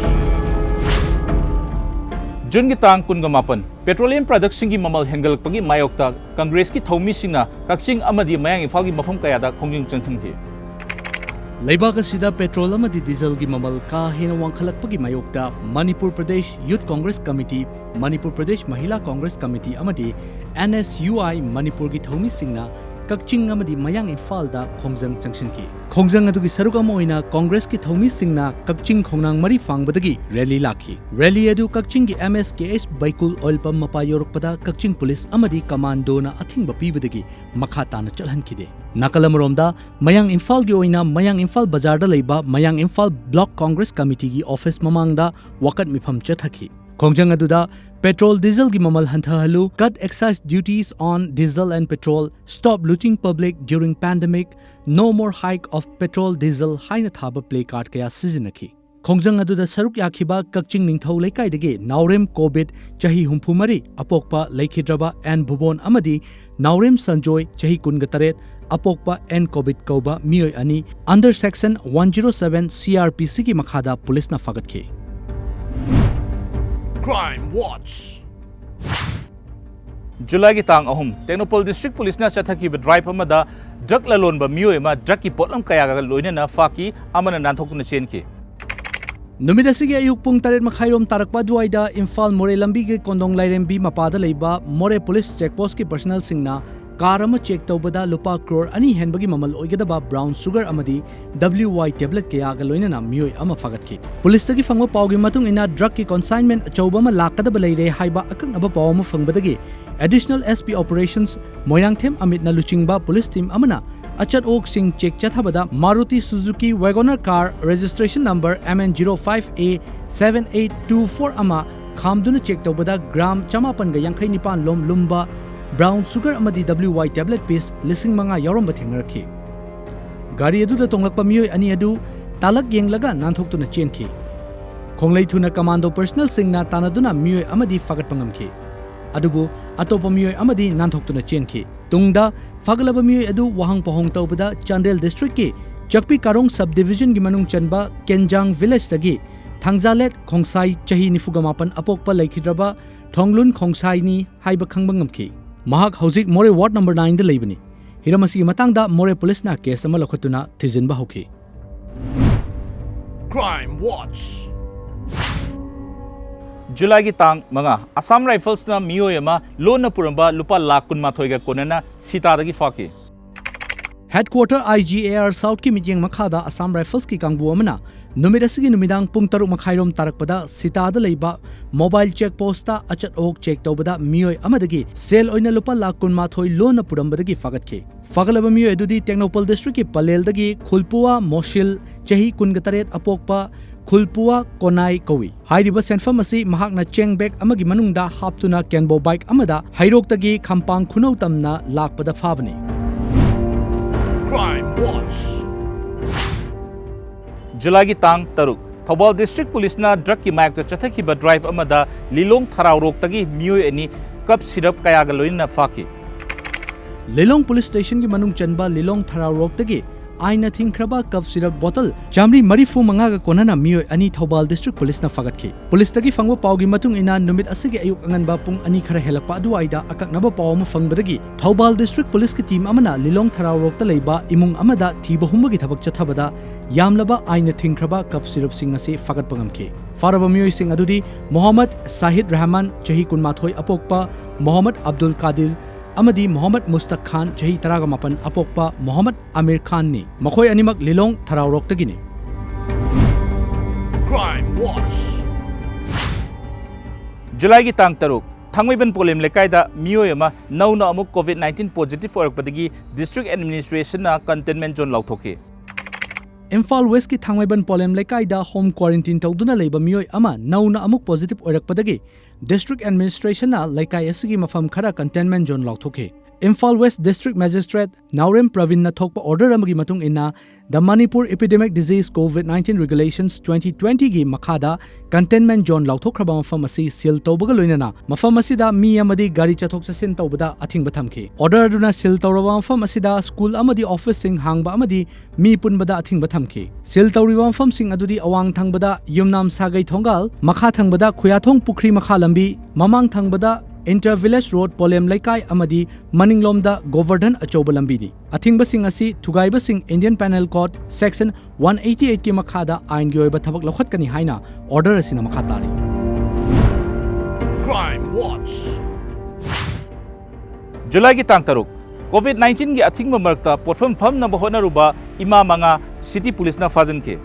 ꯖꯨꯟꯒꯤ ꯇꯥꯡ ꯀꯨꯟꯒ ꯃꯥꯄꯟ, ꯄꯦꯇ꯭ꯔꯣꯂꯤꯌꯝ ꯄ꯭ꯔꯗꯛꯁꯤꯡꯒꯤ ꯃꯃꯜ ꯍꯦꯟꯒꯠꯂꯛꯄꯒꯤ ꯃꯥꯌꯣꯛꯇ ꯀꯪꯒ꯭ꯔꯦꯁꯀꯤ ꯊꯧꯃꯤꯁꯤꯡꯅ ꯀꯛꯆꯤꯡ ꯑꯃꯗꯤ ꯃꯌꯥꯡ ꯏꯝꯐꯥꯜꯒꯤ ꯃꯐꯝ ꯀꯌꯥꯗ ꯈꯣꯡꯖꯪ ꯆꯪꯁꯤꯟꯈꯤ꯫ ꯂꯩꯕꯥꯛ ꯑꯁꯤꯗ ꯄꯦꯇ꯭ꯔꯣꯜ ꯑꯃꯗꯤ ꯗꯤꯖꯜꯒꯤ ꯃꯃꯜ ꯀꯥ ꯍꯦꯟꯅ ꯋꯥꯡꯈꯠꯂꯛꯄꯒꯤ ꯃꯥꯌꯣꯛꯇ Manipur Pradesh youth Congress committee, Manipur Pradesh Mahila Congress committee ꯑꯃꯗꯤ ꯑꯦꯟ ꯑꯦꯁ ꯌꯨ ꯑꯥꯏ ꯃꯅꯤꯄꯨꯔꯒꯤ ꯊꯧꯃꯤꯁꯤꯡꯅ ꯀꯛꯆꯤꯡ ꯑꯃꯗꯤ ꯃꯌꯥꯡ ꯏꯝꯐꯥꯜꯗ ꯈꯣꯡꯖꯪ ꯆꯪꯁꯤꯟꯈꯤ꯫ ꯈꯣꯡꯖꯪ ꯑꯗꯨꯒꯤ ꯁꯔꯨꯛ ꯑꯃ ꯑꯣꯏꯅ ꯀꯣꯡꯒ꯭ꯔꯦꯁꯀꯤ ꯊꯧꯃꯤꯁꯤꯡꯅ ꯀꯛꯆꯤꯡ ꯈꯣꯡꯅꯥꯡ ꯃꯔꯤ ꯐꯥꯡꯕꯗꯒꯤ ꯔꯦꯂꯤ ꯂꯥꯛꯈꯤ꯫ ꯔꯦꯂꯤ ꯑꯗꯨ ꯀꯛꯆꯤꯡꯒꯤ ꯑꯦꯝ ꯑꯦꯁ ꯀꯦ ꯑꯦꯁ ꯕꯩꯀꯨꯜ ꯑꯣꯏꯜ ꯄꯝ ꯃꯄꯥ ꯌꯧꯔꯛꯄꯗ ꯀꯛꯆꯤꯡ ꯄꯨꯂꯤꯁ ꯑꯃꯗꯤ ꯀꯃꯥꯟꯗꯣꯅ ꯑꯊꯤꯡꯕ ꯄꯤꯕꯗꯒꯤ ꯃꯈꯥ ꯇꯥꯅ ꯆꯠꯍꯟꯈꯤꯗꯦ꯫ ꯅꯥꯀꯜ ꯑꯃꯔꯣꯝꯗ, ꯃꯌꯥꯡ ꯏꯝꯐꯥꯜꯒꯤ ꯑꯣꯏꯅ ꯃꯌꯥꯡ ꯏꯝꯐꯥꯜ ꯕꯖꯥꯔꯗ ꯂꯩꯕ ꯃꯌꯥꯡ ꯏꯝꯐꯥꯜ ꯕ꯭ꯂꯣꯛ ꯀꯣꯡꯒ꯭ꯔꯦꯁ ꯀꯃꯤꯇꯤꯒꯤ ꯑꯣꯐꯤꯁ ꯃꯃꯥꯡꯗ ꯋꯥꯀꯠ ꯃꯤꯐꯝ ꯆꯠꯊꯈꯤ꯫ ꯈꯣꯡꯖꯪ ꯑꯗꯨꯗ "Petrol diesel ꯒꯤ ꯃꯃꯜ ꯍꯟꯊꯍꯜꯂꯨ", "Cut excise duties on diesel and petrol", "Stop looting public during pandemic", "No more hike of petrol diesel" ꯍꯥꯏꯅ ꯊꯥꯕ ꯄ꯭ꯂꯦ ꯀꯥꯔꯗ ꯀꯌꯥ ꯁꯤꯖꯤꯟꯅꯈꯤ꯫ ꯈꯣꯡꯖꯪ ꯑꯗꯨꯗ ꯁꯔꯨꯛ ꯌꯥꯈꯤꯕ ꯀꯛꯆꯤꯡ ꯅꯤꯡꯊꯧ ꯂꯩꯀꯥꯏꯗꯒꯤ ꯅꯥꯎꯔꯦꯝ ꯀꯣꯕꯤꯠ, ꯆꯍꯤ ꯍꯨꯝꯐꯨ ꯃꯔꯤ, ꯑꯄꯣꯛꯄ ꯂꯩꯈꯤꯗ꯭ꯔꯕ ꯑꯦꯟ ꯚꯨꯕꯣꯟ ꯑꯃꯗꯤ ꯅꯥꯎꯔꯦꯝ ꯁꯟꯖꯣꯏ, ꯆꯍꯤ ꯀꯨꯟꯒ ꯇꯔꯦꯠ, ꯑꯄꯣꯛꯄ ꯑꯦꯟ ꯀꯣꯕꯤꯠ ꯀꯧꯕ ꯃꯤꯑꯣꯏ ꯑꯅꯤ under section one zero seven C R P C ꯒꯤ ꯃꯈꯥꯗ ꯄꯨꯂꯤꯁꯅ ꯐꯥꯒꯠꯈꯤ꯫ Crime Watch꯫ ꯖꯨꯂꯥꯏꯒꯤ ꯇꯥꯡ ꯑꯍꯨꯝ, ꯇꯦꯡꯅꯧꯄꯜ ꯗꯤꯁꯇ꯭ꯔꯤꯛ ꯄꯨꯂꯤꯁꯅ ꯆꯠꯊꯈꯤꯕ ꯗ꯭ꯔꯥꯏꯚ ꯑꯃꯗ ꯗ꯭ꯔꯒ ꯂꯂꯣꯟꯕ ꯃꯤꯑꯣꯏ ꯑꯃ ꯗ꯭ꯔꯒꯀꯤ ꯄꯣꯠꯂꯝ ꯀꯌꯥꯒ ꯂꯣꯏꯅꯅ ꯐꯥꯈꯤ, ꯑꯃꯅ ꯅꯥꯟꯊꯣꯛꯇꯨꯅ ꯆꯦꯟꯈꯤ꯫ ꯅꯨꯃꯤꯠ ꯑꯁꯤꯒꯤ ꯑꯌꯨꯛ ꯄꯨꯡ ꯇꯔꯦꯠ ꯃꯈꯥꯏꯔꯣꯝ ꯇꯥꯔꯛꯄ ꯑꯗꯨꯋꯥꯏꯗ ꯏꯝꯐꯥꯜ ꯃꯣꯔꯦ ꯂꯝꯕꯤꯒꯤ ꯀꯣꯟꯗꯣꯡ ꯂꯥꯏꯔꯦꯝꯕꯤ ꯃꯄꯥꯗ ꯂꯩꯕ ꯃꯣꯔꯦ ꯄꯨꯂꯤꯁ ꯆꯦꯛꯄꯣꯁꯀꯤ ꯄꯔꯁꯅꯦꯜꯁꯤꯡꯅ ꯀꯥꯔ ꯑꯃ ꯆꯦꯛ ꯇꯧꯕꯗ ꯂꯨꯄꯥ ꯀ꯭ꯔꯣꯔ ꯑꯅꯤ ꯍꯦꯟꯕꯒꯤ ꯃꯃꯜ ꯑꯣꯏꯒꯗꯕ ꯕ꯭ꯔꯥꯎꯟ ꯁꯨꯒꯔ ꯑꯃꯗꯤ W Y ꯇꯦꯕ꯭ꯂꯦꯠ ꯀꯌꯥꯒ ꯂꯣꯏꯅꯅ ꯃꯤꯑꯣꯏ ꯑꯃ ꯐꯥꯒꯠꯈꯤ꯫ ꯄꯨꯂꯤꯁꯇꯒꯤ ꯐꯪꯕ ꯄꯥꯎꯒꯤ ꯃꯇꯨꯡ ꯏꯟꯅ, ꯗ꯭ꯔꯒꯀꯤ ꯀꯣꯟꯁꯥꯏꯟꯃꯦꯟ ꯑꯆꯧꯕ ꯑꯃ ꯂꯥꯛꯀꯗꯕ ꯂꯩꯔꯦ ꯍꯥꯏꯕ ꯑꯀꯛꯅꯕ ꯄꯥꯎ ꯑꯃ ꯐꯪꯕꯗꯒꯤ ꯑꯦꯗꯤꯁꯅꯦꯜ ꯑꯦꯁ ꯄꯤ ꯑꯣꯄꯔꯦꯁꯟꯁ ꯃꯣꯏꯔꯥꯡꯊꯦꯝ ꯑꯃꯤꯠꯅ ꯂꯨꯆꯤꯡꯕ ꯄꯨꯂꯤꯁ ꯇꯤꯝ ꯑꯃꯅ ꯑꯆꯠ ꯑꯣꯛꯁꯤꯡ ꯆꯦꯛ ꯆꯠꯊꯕꯗ Maruti Suzuki WagonR car registration number M N zero five A seven eight two four ꯑꯃ ꯈꯥꯝꯗꯨꯅ ꯆꯦꯛ ꯇꯧꯕꯗ ꯒ꯭ꯔꯥꯝ ꯆꯃꯥꯄꯟꯒ ꯌꯥꯡꯈꯩ ꯅꯤꯄꯥꯟ ꯂꯣꯝ ꯂꯨꯝꯕ ꯕ꯭ꯔꯥꯎꯟ ꯁꯨꯒꯔ ꯑꯃꯗꯤ W Y ꯇꯦꯕ꯭ꯂꯦꯠ ꯄꯤꯁ ꯂꯤꯁꯤꯡ ꯃꯉꯥ ꯌꯥꯎꯔꯝꯕ ꯊꯦꯡꯅꯔꯛꯈꯤ꯫ ꯒꯥꯔꯤ ꯑꯗꯨꯗ ꯇꯣꯡꯂꯛꯄ ꯃꯤꯑꯣꯏ ꯑꯅꯤ ꯑꯗꯨ ꯇꯥꯂꯛ ꯌꯦꯡꯂꯒ ꯅꯥꯟꯊꯣꯛꯇꯨꯅ ꯆꯦꯟꯈꯤ꯫ ꯈꯣꯡꯂꯩ ꯊꯨꯅ ꯀꯃꯥꯟꯗꯣ ꯄꯔꯁꯅꯦꯜꯁꯤꯡꯅ ꯇꯥꯟꯅꯗꯨꯅ ꯃꯤꯑꯣꯏ ꯑꯃꯗꯤ ꯐꯥꯒꯠꯄ ꯉꯝꯈꯤ꯫ ꯑꯗꯨꯕꯨ ꯑꯇꯣꯞꯄ ꯃꯤꯑꯣꯏ ꯑꯃꯗꯤ ꯅꯥꯟꯊꯣꯛꯇꯨꯅ ꯆꯦꯟꯈꯤ꯫ ꯇꯨꯡꯗ ꯐꯥꯒꯠꯂꯕ ꯃꯤꯑꯣꯏ ꯑꯗꯨ ꯋꯥꯍꯪ ꯄꯥꯎꯍꯪ ꯇꯧꯕꯗ ꯆꯥꯟꯗꯦꯜ ꯗꯤꯁꯇ꯭ꯔꯤꯛꯀꯤ ꯆꯛꯄꯤ ꯀꯥꯔꯣꯡ ꯁꯕ ꯗꯤꯚꯤꯖꯟꯒꯤ ꯃꯅꯨꯡ ꯆꯟꯕ ꯀꯦꯟꯖꯥꯡ ꯚꯤꯂꯦꯖꯇꯒꯤ ꯊꯥꯡꯖꯥꯂꯦꯠ ꯈꯣꯡꯁꯥꯏ, ꯆꯍꯤ ꯅꯤꯐꯨꯒ ꯃꯥꯄꯟ, ꯑꯄꯣꯛꯄ ꯂꯩꯈꯤꯗ꯭ꯔꯕ ꯊꯣꯡꯂꯨꯟ ꯈꯣꯡꯁꯥꯏꯅꯤ ꯍꯥꯏꯕ ꯈꯪꯕ ꯉꯝꯈꯤ꯫ ꯃꯍꯥꯛ ꯍꯧꯖꯤꯛ ꯃꯣꯔꯦ ꯋꯥꯔꯗ ꯅꯝꯕꯔ ꯅꯥꯏꯟꯗ ꯂꯩꯕꯅꯤ꯫ ꯍꯤꯔꯝ ꯑꯁꯤꯒꯤ ꯃꯇꯥꯡꯗ ꯃꯣꯔꯦ ꯄꯨꯂꯤꯁꯅ ꯀꯦꯁ ꯑꯃ ꯂꯧꯈꯠꯇꯨꯅ ꯊꯤꯖꯤꯟꯕ ꯍꯧꯈꯤ꯫ Crime Watch꯫ ꯖꯨꯂꯥꯏꯒꯤ ꯇꯥꯡ ꯃꯉꯥ, ꯑꯁꯥꯝ ꯔꯥꯏꯐꯜꯁꯅ ꯃꯤꯑꯣꯏ ꯑꯃ ꯂꯣꯟꯅ ꯄꯨꯔꯝꯕ ꯂꯨꯄꯥ ꯂꯥꯈ ꯀꯨꯟꯃꯥꯊꯣꯏꯒ ꯀꯣꯟꯅꯅ ꯁꯤꯇꯥꯗꯒꯤ ꯐꯥꯈꯤ꯫ Headquarter I G A R South ꯀꯤ ꯃꯤꯠꯌꯦꯡ ꯃꯈꯥꯗ Assam Rifles ꯀꯤ ꯀꯥꯡꯕꯨ ꯑꯃꯅ ꯅꯨꯃꯤꯠ ꯑꯁꯤꯒꯤ ꯅꯨꯃꯤꯗꯥꯡ ꯄꯨꯡ ꯇꯔꯨꯛ ꯃꯈꯥꯏꯔꯣꯝ ꯇꯥꯔꯛꯄꯗ ꯁꯤꯇꯥꯗ ꯂꯩꯕ mobile check post ꯇ ꯑꯆꯠ ꯑꯋꯣꯛ check ꯇꯧꯕꯗ ꯃꯤꯑꯣꯏ ꯑꯃꯗꯒꯤ ꯁꯦꯜ ꯑꯣꯏꯅ ꯂꯨꯄꯥ ꯂꯥꯈ ꯀꯨꯟꯃꯥꯊꯣꯏ ꯂꯣꯟꯅ ꯄꯨꯔꯝꯕꯗꯒꯤ ꯐꯥꯒꯠꯈꯤ꯫ ꯐꯥꯒꯠꯂꯕ ꯃꯤꯑꯣꯏ ꯑꯗꯨꯗꯤ ꯇꯦꯡꯅꯧꯄꯜ district ꯀꯤ ꯄꯂꯦꯜꯗꯒꯤ ꯈꯨꯜꯄꯨꯋꯥ ꯃꯣꯁꯤꯜ, ꯆꯍꯤ ꯀꯨꯟꯒ ꯇꯔꯦꯠ, ꯑꯄꯣꯛꯄ ꯈꯨꯜꯄꯨꯋꯥ ꯀꯣꯅꯥꯏ ꯀꯧꯏ꯫ ꯍꯥꯏꯔꯤꯕ ꯁꯦꯟꯐꯝ ꯑꯁꯤ ꯃꯍꯥꯛꯅ ꯆꯦꯡ bag ꯑꯃꯒꯤ ꯃꯅꯨꯡꯗ ꯍꯥꯞꯇꯨꯅ ꯀꯦꯟꯕꯣ bike ꯑꯃꯗ ꯍꯩꯔꯣꯛꯇꯒꯤ ꯈꯝꯄꯥꯡ ꯈꯨꯅꯧ ꯇꯝꯅ ꯂꯥꯛꯄꯗ ꯐꯥꯕꯅꯤ꯫ Crime Watch꯫ ꯖꯨꯂꯥꯏꯒꯤ ꯇꯥꯡ ꯇꯔꯨꯛ, ꯊꯧꯕꯥꯜ district police ꯅ drug ꯀꯤ ꯃꯥꯌꯣꯛꯇ ꯆꯠꯊꯈꯤꯕ drive ꯑꯃꯗ ꯂꯤꯂꯣꯡ ꯊꯔꯥꯎꯔꯣꯛꯇꯒꯤ ꯃꯤꯑꯣꯏ ꯑꯅꯤ cough syrup ꯀꯌꯥꯒ ꯂꯣꯏꯅꯅ ꯐꯥꯈꯤ꯫ ꯂꯤꯂꯣꯡ police station ꯒꯤ ꯃꯅꯨꯡ ꯆꯟꯕ ꯂꯤꯂꯣꯡ ꯊꯔꯥꯎꯔꯣꯛꯇꯒꯤ ꯑꯥꯏꯟꯅ ꯊꯤꯡꯈ꯭ꯔꯕ cough syrup bottle ꯆꯥꯃꯔꯤ ꯃꯔꯤꯐꯨ ꯃꯉꯥꯒ ꯀꯣꯟꯅꯅ ꯃꯤꯑꯣꯏ ꯑꯅꯤ ꯊꯧꯕꯥꯜ district police ꯅ ꯐꯥꯒꯠꯈꯤ꯫ Police ꯇꯒꯤ ꯐꯪꯕ ꯄꯥꯎꯒꯤ ꯃꯇꯨꯡ ꯏꯟꯅ, ꯅꯨꯃꯤꯠ ꯑꯁꯤꯒꯤ ꯑꯌꯨꯛ ꯑꯉꯟꯕ ꯄꯨꯡ ꯑꯅꯤ ꯈꯔ ꯍꯦꯜꯂꯛꯄ ꯑꯗꯨꯋꯥꯏꯗ ꯑꯀꯛꯅꯕ ꯄꯥꯎ ꯑꯃ ꯐꯪꯕꯗꯒꯤ ꯊꯧꯕꯥꯜ district police ꯀꯤ team ꯑꯃꯅ ꯂꯤꯂꯣꯡ ꯊꯔꯥꯎꯔꯣꯛꯇ ꯂꯩꯕ ꯏꯃꯨꯡ ꯑꯃꯗ ꯊꯤꯕ ꯍꯨꯝꯕꯒꯤ ꯊꯕꯛ ꯆꯠꯊꯕꯗ ꯌꯥꯝꯂꯕ ꯑꯥꯏꯟꯅ ꯊꯤꯡꯈ꯭ꯔꯕ cough syrup ꯁꯤꯡ ꯑꯁꯤ ꯐꯥꯒꯠꯄ ꯉꯝꯈꯤ꯫ ꯐꯥꯔꯕ ꯃꯤꯑꯣꯏꯁꯤꯡ ꯑꯗꯨꯗꯤ ꯃꯣꯍꯝꯃꯗ ꯁꯥꯍꯤꯗ ꯔꯍꯃꯥꯟ, ꯆꯍꯤ ꯀꯨꯟꯃꯥꯊꯣꯏ, ꯑꯄꯣꯛꯄ ꯃꯣꯍꯝꯃꯗ ꯑꯕꯗꯨꯜ ꯀꯥꯗꯤꯔ, ꯑꯃꯗꯤ ꯃꯣꯍꯝꯃꯗ ꯃꯨꯁꯇꯥꯛ ꯈꯥꯟ, ꯆꯍꯤ ꯇꯔꯥꯒ ꯃꯥꯄꯟ, ꯑꯄꯣꯛꯄ ꯃꯣꯍꯝꯃꯗ ꯑꯃꯤꯔ ꯈꯥꯟꯅꯤ꯫ ꯃꯈꯣꯏ ꯑꯅꯤꯃꯛ ꯂꯤꯂꯣꯡ ꯊꯔꯥꯎꯔꯣꯛꯇꯒꯤꯅꯤ꯫ Crime Watch꯫ ꯖꯨꯂꯥꯏꯒꯤ ꯇꯥꯡ ꯇꯔꯨꯛ, ꯊꯥꯡꯃꯩꯕꯟ ꯄꯣꯂꯦꯝ ꯂꯩꯀꯥꯏꯗ ꯃꯤꯑꯣꯏ ꯑꯃ ꯅꯧꯅ ꯑꯃꯨꯛ COVID nineteen positive ꯑꯣꯏꯔꯛꯄꯗꯒꯤ district administration ꯅ containment zone ꯂꯥꯎꯊꯣꯛꯈꯤ꯫ ꯏꯝꯐꯥꯜ West ꯀꯤ ꯊꯥꯡꯃꯩꯕꯟ ꯄꯣꯂꯦꯝ ꯂꯩꯀꯥꯏꯗ home quarantine ꯇꯧꯗꯨꯅ ꯂꯩꯕ ꯃꯤꯑꯣꯏ ꯑꯃ ꯅꯧꯅ ꯑꯃꯨꯛ positive ꯑꯣꯏꯔꯛꯄꯗꯒꯤ district administration ꯅ ꯂꯩꯀꯥꯏ ꯑꯁꯤꯒꯤ ꯃꯐꯝ ꯈꯔ containment zone ꯂꯥꯎꯊꯣꯛꯈꯤ꯫ ꯏꯝꯐꯥꯜ West District Magistrate ꯅꯥꯎꯔꯦꯝ ꯄ꯭ꯔꯕꯤꯟꯅ ꯊꯣꯛꯄ order ꯑꯃꯒꯤ ꯃꯇꯨꯡ ꯏꯟꯅ, The Manipur Epidemic Disease COVID nineteen Regulations twenty twenty ꯒꯤ ꯃꯈꯥꯗ containment zone ꯂꯥꯎꯊꯣꯛꯈ꯭ꯔꯕ ꯃꯐꯝ ꯑꯁꯤ seal ꯇꯧꯕꯒ ꯂꯣꯏꯅꯅ ꯃꯐꯝ ꯑꯁꯤꯗ ꯃꯤ ꯑꯃꯗꯤ ꯒꯥꯔꯤ ꯆꯠꯊꯣꯛ ꯆꯠꯁꯤꯟ ꯇꯧꯕꯗ ꯑꯊꯤꯡꯕ ꯊꯝꯈꯤ꯫ Order ꯑꯗꯨꯅ seal ꯇꯧꯔꯕ ꯃꯐꯝ ꯑꯁꯤꯗ school ꯑꯃꯗꯤ office ꯁꯤꯡ ꯍꯥꯡꯕ ꯑꯃꯗꯤ ꯃꯤ ꯄꯨꯟꯕꯗ ꯑꯊꯤꯡꯕ ꯊꯝꯈꯤ꯫ Seal ꯇꯧꯔꯤꯕ ꯃꯐꯝꯁꯤꯡ ꯑꯗꯨꯗꯤ ꯑꯋꯥꯡ ꯊꯪꯕꯗ ꯌꯨꯝꯅꯥꯝ ꯁꯥꯒꯩ ꯊꯣꯡꯒꯥꯜ, ꯃꯈꯥ ꯊꯪꯕꯗ ꯈꯨꯌꯥꯊꯣꯡ ꯄꯨꯈ꯭ꯔꯤ ꯃꯈꯥ ꯂꯝꯕꯤ, ꯃꯃꯥꯡ ꯊꯪꯕꯗ Inter Village Road ꯄꯣꯂꯦꯝ ꯂꯩꯀꯥꯏ ꯑꯃꯗꯤ ꯃꯅꯤꯡꯂꯣꯝꯗ ꯒꯣꯕꯔꯙꯟ ꯑꯆꯧꯕ ꯂꯝꯕꯤꯅꯤ꯫ ꯑꯊꯤꯡꯕꯁꯤꯡ ꯑꯁꯤ ꯊꯨꯒꯥꯏꯕꯁꯤꯡ Indian Penal Code Section one eighty eight ꯀꯤ ꯃꯈꯥꯗ ꯑꯥꯏꯟꯒꯤ ꯑꯣꯏꯕ ꯊꯕꯛ ꯂꯧꯈꯠꯀꯅꯤ ꯍꯥꯏꯅ order ꯑꯁꯤꯅ ꯃꯈꯥ ꯇꯥꯔꯤ꯫ Crime Watch꯫ ꯖꯨꯂꯥꯏꯒꯤ ꯇꯥꯡ ꯇꯔꯨꯛ, COVID nineteen-ꯒꯤ ꯑꯊꯤꯡꯕ ꯃꯔꯛꯇ ꯄꯣꯠꯐꯝ ꯐꯝꯅꯕ ꯍꯣꯠꯅꯔꯨꯕ ꯏꯃꯥ ꯃꯉꯥ city police-ꯅ ꯐꯥꯖꯤꯟꯈꯤ꯫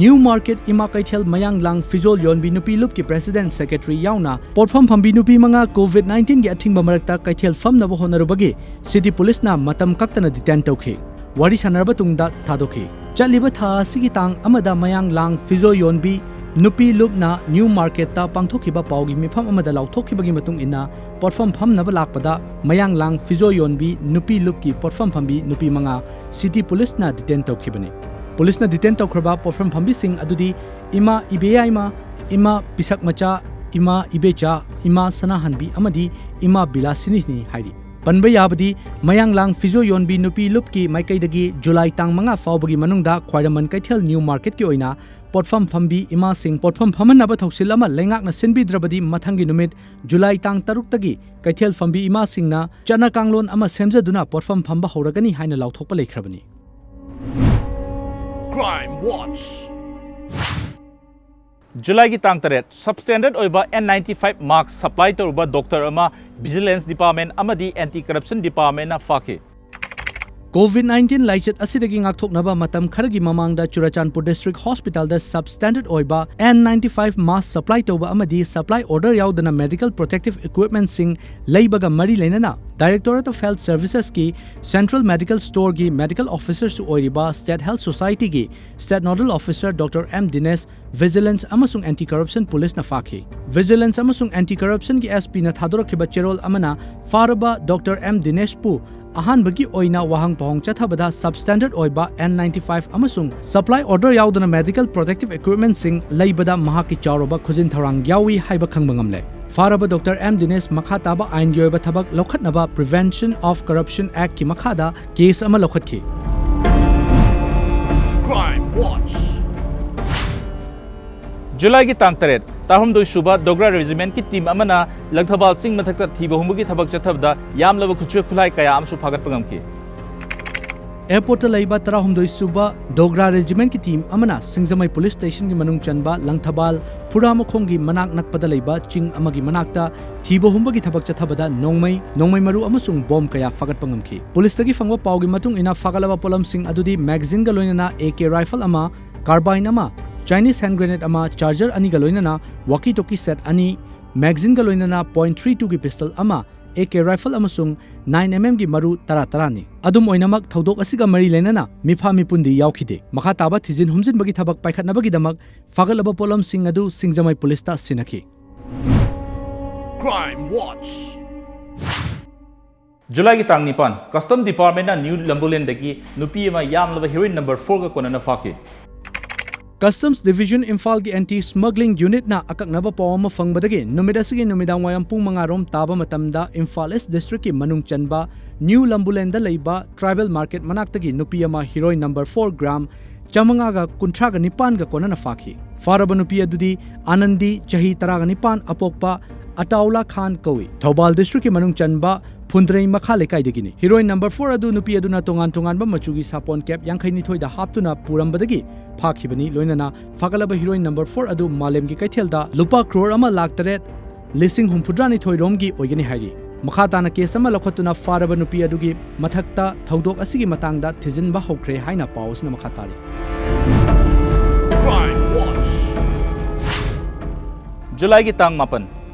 New Market ꯏꯃꯥ ꯀꯩꯊꯦꯜ ꯃꯌꯥꯡꯂꯥꯡ ꯐꯤꯖꯣꯜ ꯌꯣꯟꯕꯤ ꯅꯨꯄꯤ ꯂꯨꯞꯀꯤ president, secretary ꯌꯥꯎꯅ ꯄꯣꯠꯐꯝ ꯐꯝꯕꯤ ꯅꯨꯄꯤ ꯃꯉꯥ COVID nineteen-ꯒꯤ ꯑꯊꯤꯡꯕ ꯃꯔꯛꯇ ꯀꯩꯊꯦꯜ ꯐꯝꯅꯕ ꯍꯣꯠꯅꯔꯨꯕꯒꯤ city police-ꯅ ꯃꯇꯝ ꯀꯛꯇꯅ detain ꯇꯧꯈꯤ꯫ ꯋꯥꯔꯤ ꯁꯥꯟꯅꯔꯕ ꯇꯨꯡꯗ ꯊꯥꯗꯣꯛꯈꯤ꯫ ꯆꯠꯂꯤꯕ ꯊꯥ ꯑꯁꯤꯒꯤ ꯇꯥꯡ ꯑꯃꯗ ꯃꯌꯥꯡꯂꯥꯡ ꯐꯤꯖꯣꯜ ꯌꯣꯟꯕꯤ ꯅꯨꯄꯤ ꯂꯨꯞꯅ New Market-ꯇ ꯄꯥꯡꯊꯣꯛꯈꯤꯕ ꯄꯥꯎꯒꯤ ꯃꯤꯐꯝ ꯑꯃꯗ ꯂꯥꯎꯊꯣꯛꯈꯤꯕꯒꯤ ꯃꯇꯨꯡ ꯏꯟꯅ, ꯄꯣꯠꯐꯝ ꯐꯝꯅꯕ ꯂꯥꯛꯄꯗ ꯃꯌꯥꯡꯂꯥꯡ ꯐꯤꯖꯣꯜ ꯌꯣꯟꯕꯤ ꯅꯨꯄꯤ ꯂꯨꯞꯀꯤ ꯄꯣꯠꯐꯝ ꯐꯝꯕꯤ ꯅꯨꯄꯤ ꯃꯉꯥ city police-ꯅ detain ꯇꯧꯈꯤꯕꯅꯤ꯫ Police-ꯅ detain ꯇꯧꯈ꯭ꯔꯕ ꯄꯣꯠꯐꯝ ꯐꯝꯕꯤꯁꯤꯡ ꯑꯗꯨꯗꯤ ꯏꯃꯥ ꯏꯕꯦꯌꯥꯏꯃ, ꯏꯃꯥ ꯄꯤꯁꯛ ꯃꯆꯥ, ꯏꯃꯥ ꯏꯕꯦꯆꯥ, ꯏꯃꯥ ꯁꯅꯥꯍꯟꯕꯤ ꯑꯃꯗꯤ ꯏꯃꯥ ꯕꯤꯂꯥꯁꯤꯅꯤꯅꯤ ꯍꯥꯏꯔꯤ꯫ ꯄꯟꯕ ꯌꯥꯕꯗꯤ, ꯃꯌꯥꯡꯂꯥꯡ ꯐꯤꯖꯣꯜ ꯌꯣꯟꯕꯤ ꯅꯨꯄꯤ ꯂꯨꯞꯀꯤ ꯃꯥꯏꯀꯩꯗꯒꯤ ꯖꯨꯂꯥꯏ ꯇꯥꯡ ꯃꯉꯥ ꯐꯥꯎꯕꯒꯤ ꯃꯅꯨꯡꯗ ꯈ꯭ꯋꯥꯏꯔꯝꯕꯟ ꯀꯩꯊꯦꯜ New Market-ꯀꯤ ꯑꯣꯏꯅ ꯄꯣꯠꯐꯝ ꯐꯝꯕꯤ ꯏꯃꯥꯁꯤꯡ ꯄꯣꯠꯐꯝ ꯐꯝꯍꯟꯅꯕ ꯊꯧꯁꯤꯜ ꯑꯃ ꯂꯩꯉꯥꯛꯅ ꯁꯤꯟꯕꯤꯗ꯭ꯔꯕꯗꯤ, ꯃꯊꯪꯒꯤ ꯅꯨꯃꯤꯠ ꯖꯨꯂꯥꯏ ꯇꯥꯡ ꯇꯔꯨꯛꯇꯒꯤ ꯀꯩꯊꯦꯜ ꯐꯝꯕꯤ ꯏꯃꯥꯁꯤꯡꯅ ꯆꯠꯅ ꯀꯥꯡꯂꯣꯟ ꯑꯃ ꯁꯦꯝꯖꯗꯨꯅ ꯄꯣꯠꯐꯝ ꯐꯝꯕ ꯍꯧꯔꯒꯅꯤ ꯍꯥꯏꯅ ꯂꯥꯎꯊꯣꯛꯄ ꯂꯩꯈ꯭ꯔꯕꯅꯤ꯫ Crime Watch꯫ ꯖꯨꯂꯥꯏꯒꯤ ꯇꯥꯡ ꯇꯔꯦꯠ, substandard ꯑꯣꯏꯕ N ninety-five mask supply ꯇꯧꯔꯨꯕ doctor ꯑꯃ Vigilance Department ꯑꯃꯗꯤ Anti Corruption Department-ꯅ ꯐꯥꯈꯤ꯫ COVID nineteen ꯂꯥꯏꯆꯠ ꯑꯁꯤꯗꯒꯤ ꯉꯥꯛꯊꯣꯛꯅꯕ ꯃꯇꯝ ꯈꯔꯒꯤ ꯃꯃꯥꯡꯗ ꯆꯨꯔꯆꯥꯟꯄꯨꯔ District Hospital-ꯗ substandard ꯑꯣꯏꯕ N ninety-five mask supply ꯇꯧꯕ ꯑꯃꯗꯤ supply order ꯌꯥꯎꯗꯅ medical protective equipment-ꯁꯤꯡ ꯂꯩꯕꯒ ꯃꯔꯤ ꯂꯩꯅꯅ Directorate of Health Services-ꯀꯤ Central Medical Store-ꯒꯤ medical officer-ꯁꯨ ꯑꯣꯏꯔꯤꯕ State Health Society-ꯒꯤ State Nodal Officer Doctor M Dinesh Vigilance ꯑꯃꯁꯨꯡ Anti Corruption Police-ꯅ ꯐꯥꯈꯤ꯫ Vigilance ꯑꯃꯁꯨꯡ Anti Corruption-ꯒꯤ SP-ꯅ ꯊꯥꯗꯣꯔꯛꯈꯤꯕ ꯆꯦꯔꯣꯜ ꯑꯃꯅ ꯐꯥꯔꯕ Doctor M Dineshꯄꯨ ꯑꯍꯥꯟꯕꯒꯤ ꯑꯣꯏꯅ ꯋꯥꯍꯪ ꯄꯥꯎꯍꯪ ꯆꯠꯊꯕꯗ substandard ꯑꯣꯏꯕ N ninety-five ꯑꯃꯁꯨꯡ supply order ꯌꯥꯎꯗꯅ medical protective equipment-ꯁꯤꯡ ꯂꯩꯕꯗ ꯃꯍꯥꯛꯀꯤ ꯆꯥꯎꯔꯕ ꯈꯨꯖꯤꯟ ꯊꯧꯔꯥꯡ ꯌꯥꯎꯏ ꯍꯥꯏꯕ ꯈꯪꯕ ꯉꯝꯂꯦ꯫ ꯐꯥꯔꯕ Doctor M Dinesh ꯃꯈꯥ ꯇꯥꯕ ꯑꯥꯏꯟꯒꯤ ꯑꯣꯏꯕ ꯊꯕꯛ ꯂꯧꯈꯠꯅꯕ Prevention of Corruption Act-ꯀꯤ ꯃꯈꯥꯗ case ꯑꯃ ꯂꯧꯈꯠꯈꯤ꯫ Crime Watch꯫ ꯖꯨꯂꯥꯏꯒꯤ ꯇꯥꯡ ꯇꯔꯦꯠ, ꯇꯔꯥꯍꯨꯝꯗꯣꯏ ꯁꯨꯕ Dogra Regiment-ꯀꯤ team ꯑꯃꯅ ꯂꯪꯊꯕꯥꯜ ꯆꯤꯡ ꯃꯊꯛꯇ ꯊꯤꯕ ꯍꯨꯝꯕꯒꯤ ꯊꯕꯛ ꯆꯠꯊꯕꯗ ꯌꯥꯝꯂꯕ ꯈꯨꯠꯁꯨ ꯈꯨꯠꯂꯥꯏ ꯀꯌꯥ ꯑꯃꯁꯨ ꯐꯥꯒꯠꯄ ꯉꯝꯈꯤ꯫ ꯑꯦꯌꯔꯄꯣꯔꯠꯇ ꯂꯩꯕ ꯇꯔꯥꯍꯨꯝꯗꯣꯏ ꯁꯨꯕ ꯗꯣꯒ꯭ꯔꯥ ꯔꯦꯖꯤꯃꯦꯟꯠꯀꯤ ꯇꯤꯝ ꯑꯃꯅ ꯁꯤꯡꯖꯃꯩ ꯄꯨꯂꯤꯁ ꯁ꯭ꯇꯦꯁꯟꯒꯤ ꯃꯅꯨꯡ ꯆꯟꯕ ꯂꯪꯊꯕꯥꯜ ꯐꯨꯔꯥꯃꯈꯣꯡꯒꯤ ꯃꯅꯥꯛ ꯅꯛꯄꯗ ꯂꯩꯕ ꯆꯤꯡ ꯑꯃꯒꯤ ꯃꯅꯥꯛꯇ ꯊꯤꯕ ꯍꯨꯝꯕꯒꯤ ꯊꯕꯛ ꯆꯠꯊꯕꯗ ꯅꯣꯡꯃꯩ, ꯅꯣꯡꯃꯩ ꯃꯔꯨ ꯑꯃꯁꯨꯡ ꯕꯣꯝ ꯀꯌꯥ ꯐꯥꯒꯠꯄ ꯉꯝꯈꯤ꯫ ꯄꯨꯂꯤꯁꯇꯒꯤ ꯐꯪꯕ ꯄꯥꯎꯒꯤ ꯃꯇꯨꯡ ꯏꯟꯅ, ꯐꯥꯒꯠꯂꯕ ꯄꯣꯠꯂꯝꯁꯤꯡ ꯑꯗꯨꯗꯤ ꯃꯦꯒꯥꯖꯤꯟꯒ ꯂꯣꯏꯅꯅ ꯑꯦ ꯀꯦ ꯔꯥꯏꯐꯜ ꯑꯃ, ꯀꯥꯔꯕꯥꯏꯟ ꯑꯃ, ꯆꯥꯏꯅꯤꯁ ꯍꯦꯟ ꯒ꯭ꯔꯦꯅꯦꯗ ꯑꯃ, ꯆꯥꯔꯖꯔ ꯑꯅꯤꯒ ꯂꯣꯏꯅꯅ ꯋꯥꯀꯤ ꯇꯣꯀꯤ ꯁꯦꯠ ꯑꯅꯤ, ꯃꯦꯒꯥꯖꯤꯟꯒ ꯂꯣꯏꯅꯅ ꯄꯣꯏꯟꯠ ꯊ꯭ꯔꯤ ꯇꯨꯒꯤ ꯄꯤꯁꯇꯜ ꯑꯃ, ꯑꯦ ꯀꯦ ꯔꯥꯏꯐꯜ ꯑꯃꯁꯨꯡ ꯅꯥꯏꯟ ꯑꯦꯝ ꯑꯦꯝꯒꯤ ꯃꯔꯨ ꯇꯔꯥ ꯇꯔꯥꯅꯤ꯫ ꯑꯗꯨꯝ ꯑꯣꯏꯅꯃꯛ, ꯊꯧꯗꯣꯛ ꯑꯁꯤꯒ ꯃꯔꯤ ꯂꯩꯅꯅ ꯃꯤꯐꯥ ꯃꯤꯄꯨꯟꯗꯤ ꯌꯥꯎꯈꯤꯗꯦ꯫ ꯃꯈꯥ ꯇꯥꯕ ꯊꯤꯖꯤꯟ ꯍꯨꯝꯖꯤꯟꯕꯒꯤ ꯊꯕꯛ ꯄꯥꯏꯈꯠꯅꯕꯒꯤꯗꯃꯛ ꯐꯥꯒꯠꯂꯕ ꯄꯣꯠꯂꯝꯁꯤꯡ ꯑꯗꯨ ꯁꯤꯡꯖꯃꯩ ꯄꯨꯂꯤꯁꯇ ꯁꯤꯟꯅꯈꯤ꯫ Crime Watch. ꯖꯨꯂꯥꯏꯒꯤ ꯇꯥꯡ ꯅꯤꯄꯥꯟ, ꯀꯁꯇꯝ ꯗꯤꯄꯥꯔꯠꯃꯦꯟꯅ ꯅ꯭ꯌꯨ ꯂꯝꯕꯨꯂꯦꯟꯗꯒꯤ ꯅꯨꯄꯤ ꯑꯃ ꯌꯥꯝꯂꯕ ꯍꯤꯔꯣꯏꯟ ꯅꯝꯕꯔ ꯐꯣꯔꯒ ꯀꯣꯟꯅꯅ ꯐꯥꯈꯤ꯫ ꯀꯁꯇꯝꯁ ꯗꯤꯚꯤꯖꯟ ꯏꯝꯐꯥꯜꯒꯤ ꯑꯦꯟꯇꯤ ꯁ꯭ꯃꯒ꯭ꯂꯤꯡ ꯌꯨꯅꯤꯠꯅ ꯑꯀꯛꯅꯕ ꯄꯥꯎ ꯑꯃ ꯐꯪꯕꯗꯒꯤ ꯅꯨꯃꯤꯠ ꯑꯁꯤꯒꯤ ꯅꯨꯃꯤꯗꯥꯡ ꯋꯥꯏꯔꯝ ꯄꯨꯡ ꯃꯉꯥ ꯔꯣꯝ ꯇꯥꯕ ꯃꯇꯝꯗ ꯏꯝꯐꯥꯜ ꯏꯁ ꯗꯤꯁꯇ꯭ꯔꯤꯛꯀꯤ ꯃꯅꯨꯡ ꯆꯟꯕ ꯅ꯭ꯌꯨ ꯂꯝꯕꯨꯂꯦꯟꯗ ꯂꯩꯕ ꯇ꯭ꯔꯥꯏꯕꯦꯜ ꯃꯥꯔꯀꯦꯠ ꯃꯅꯥꯛꯇꯒꯤ ꯅꯨꯄꯤ ꯑꯃ ꯍꯤꯔꯣꯏꯟ ꯅꯝꯕꯔ ꯐꯣꯔ ꯒ꯭ꯔꯥꯝ ꯆꯥꯃꯉꯥꯒ ꯀꯨꯟꯊ꯭ꯔꯥꯒ ꯅꯤꯄꯥꯟꯒ ꯀꯣꯟꯅꯅ ꯐꯥꯈꯤ꯫ ꯐꯥꯔꯕ ꯅꯨꯄꯤ ꯑꯗꯨꯗꯤ ꯑꯥꯅꯟꯗꯤ, ꯆꯍꯤ ꯇꯔꯥꯒ ꯅꯤꯄꯥꯟ, ꯑꯄꯣꯛꯄ ꯑꯇꯥꯎꯂꯥ ꯈꯥꯟ ꯀꯧꯏ꯫ ꯊꯧꯕꯥꯜ ꯗꯤꯁꯇ꯭ꯔꯤꯛꯀꯤ ꯃꯅꯨꯡ ꯆꯟꯕ ꯐꯨꯟꯗ꯭ꯔꯩ ꯃꯈꯥ ꯂꯩꯀꯥꯏꯗꯒꯤꯅꯤ꯫ ꯍꯤꯔꯣꯏꯟ ꯅꯝꯕꯔ ꯐꯣꯔ ꯑꯗꯨ ꯅꯨꯄꯤ ꯑꯗꯨꯅ ꯇꯣꯉꯥꯟ ꯇꯣꯉꯥꯟꯕ ꯃꯆꯨꯒꯤ ꯁꯥꯄꯣꯟ ꯀꯦꯞ ꯌꯥꯡꯈꯩꯅꯤꯊꯣꯏꯗ ꯍꯥꯞꯇꯨꯅ ꯄꯨꯔꯝꯕꯗꯒꯤ ꯐꯥꯈꯤꯕꯅꯤ꯫ ꯂꯣꯏꯅꯅ ꯐꯥꯒꯠꯂꯕ ꯍꯤꯔꯣꯏꯟ ꯅꯝꯕꯔ ꯐꯣꯔ ꯑꯗꯨ ꯃꯥꯂꯦꯝꯒꯤ ꯀꯩꯊꯦꯜꯗ ꯂꯨꯄꯥ ꯀ꯭ꯔꯣꯔ ꯑꯃ ꯂꯥꯈ ꯇꯔꯦꯠ ꯂꯤꯁꯤꯡ ꯍꯨꯝꯐꯨꯇꯔꯥꯅꯤꯊꯣꯏ ꯔꯣꯝꯒꯤ ꯑꯣꯏꯒꯅꯤ ꯍꯥꯏꯔꯤ꯫ ꯃꯈꯥ ꯇꯥꯅ ꯀꯦꯁ ꯑꯃ ꯂꯧꯈꯠꯇꯨꯅ ꯐꯥꯔꯕ ꯅꯨꯄꯤ ꯑꯗꯨꯒꯤ ꯃꯊꯛꯇ ꯊꯧꯗꯣꯛ ꯑꯁꯤꯒꯤ ꯃꯇꯥꯡꯗ ꯊꯤꯖꯤꯟꯕ ꯍꯧꯈ꯭ꯔꯦ ꯍꯥꯏꯅ ꯄꯥꯎ ꯑꯁꯤꯅ ꯃꯈꯥ ꯇꯥꯔꯤ꯫ Crime Watch. ꯖꯨꯂꯥꯏꯒꯤ ꯇꯥꯡ ꯃꯥꯄꯟ,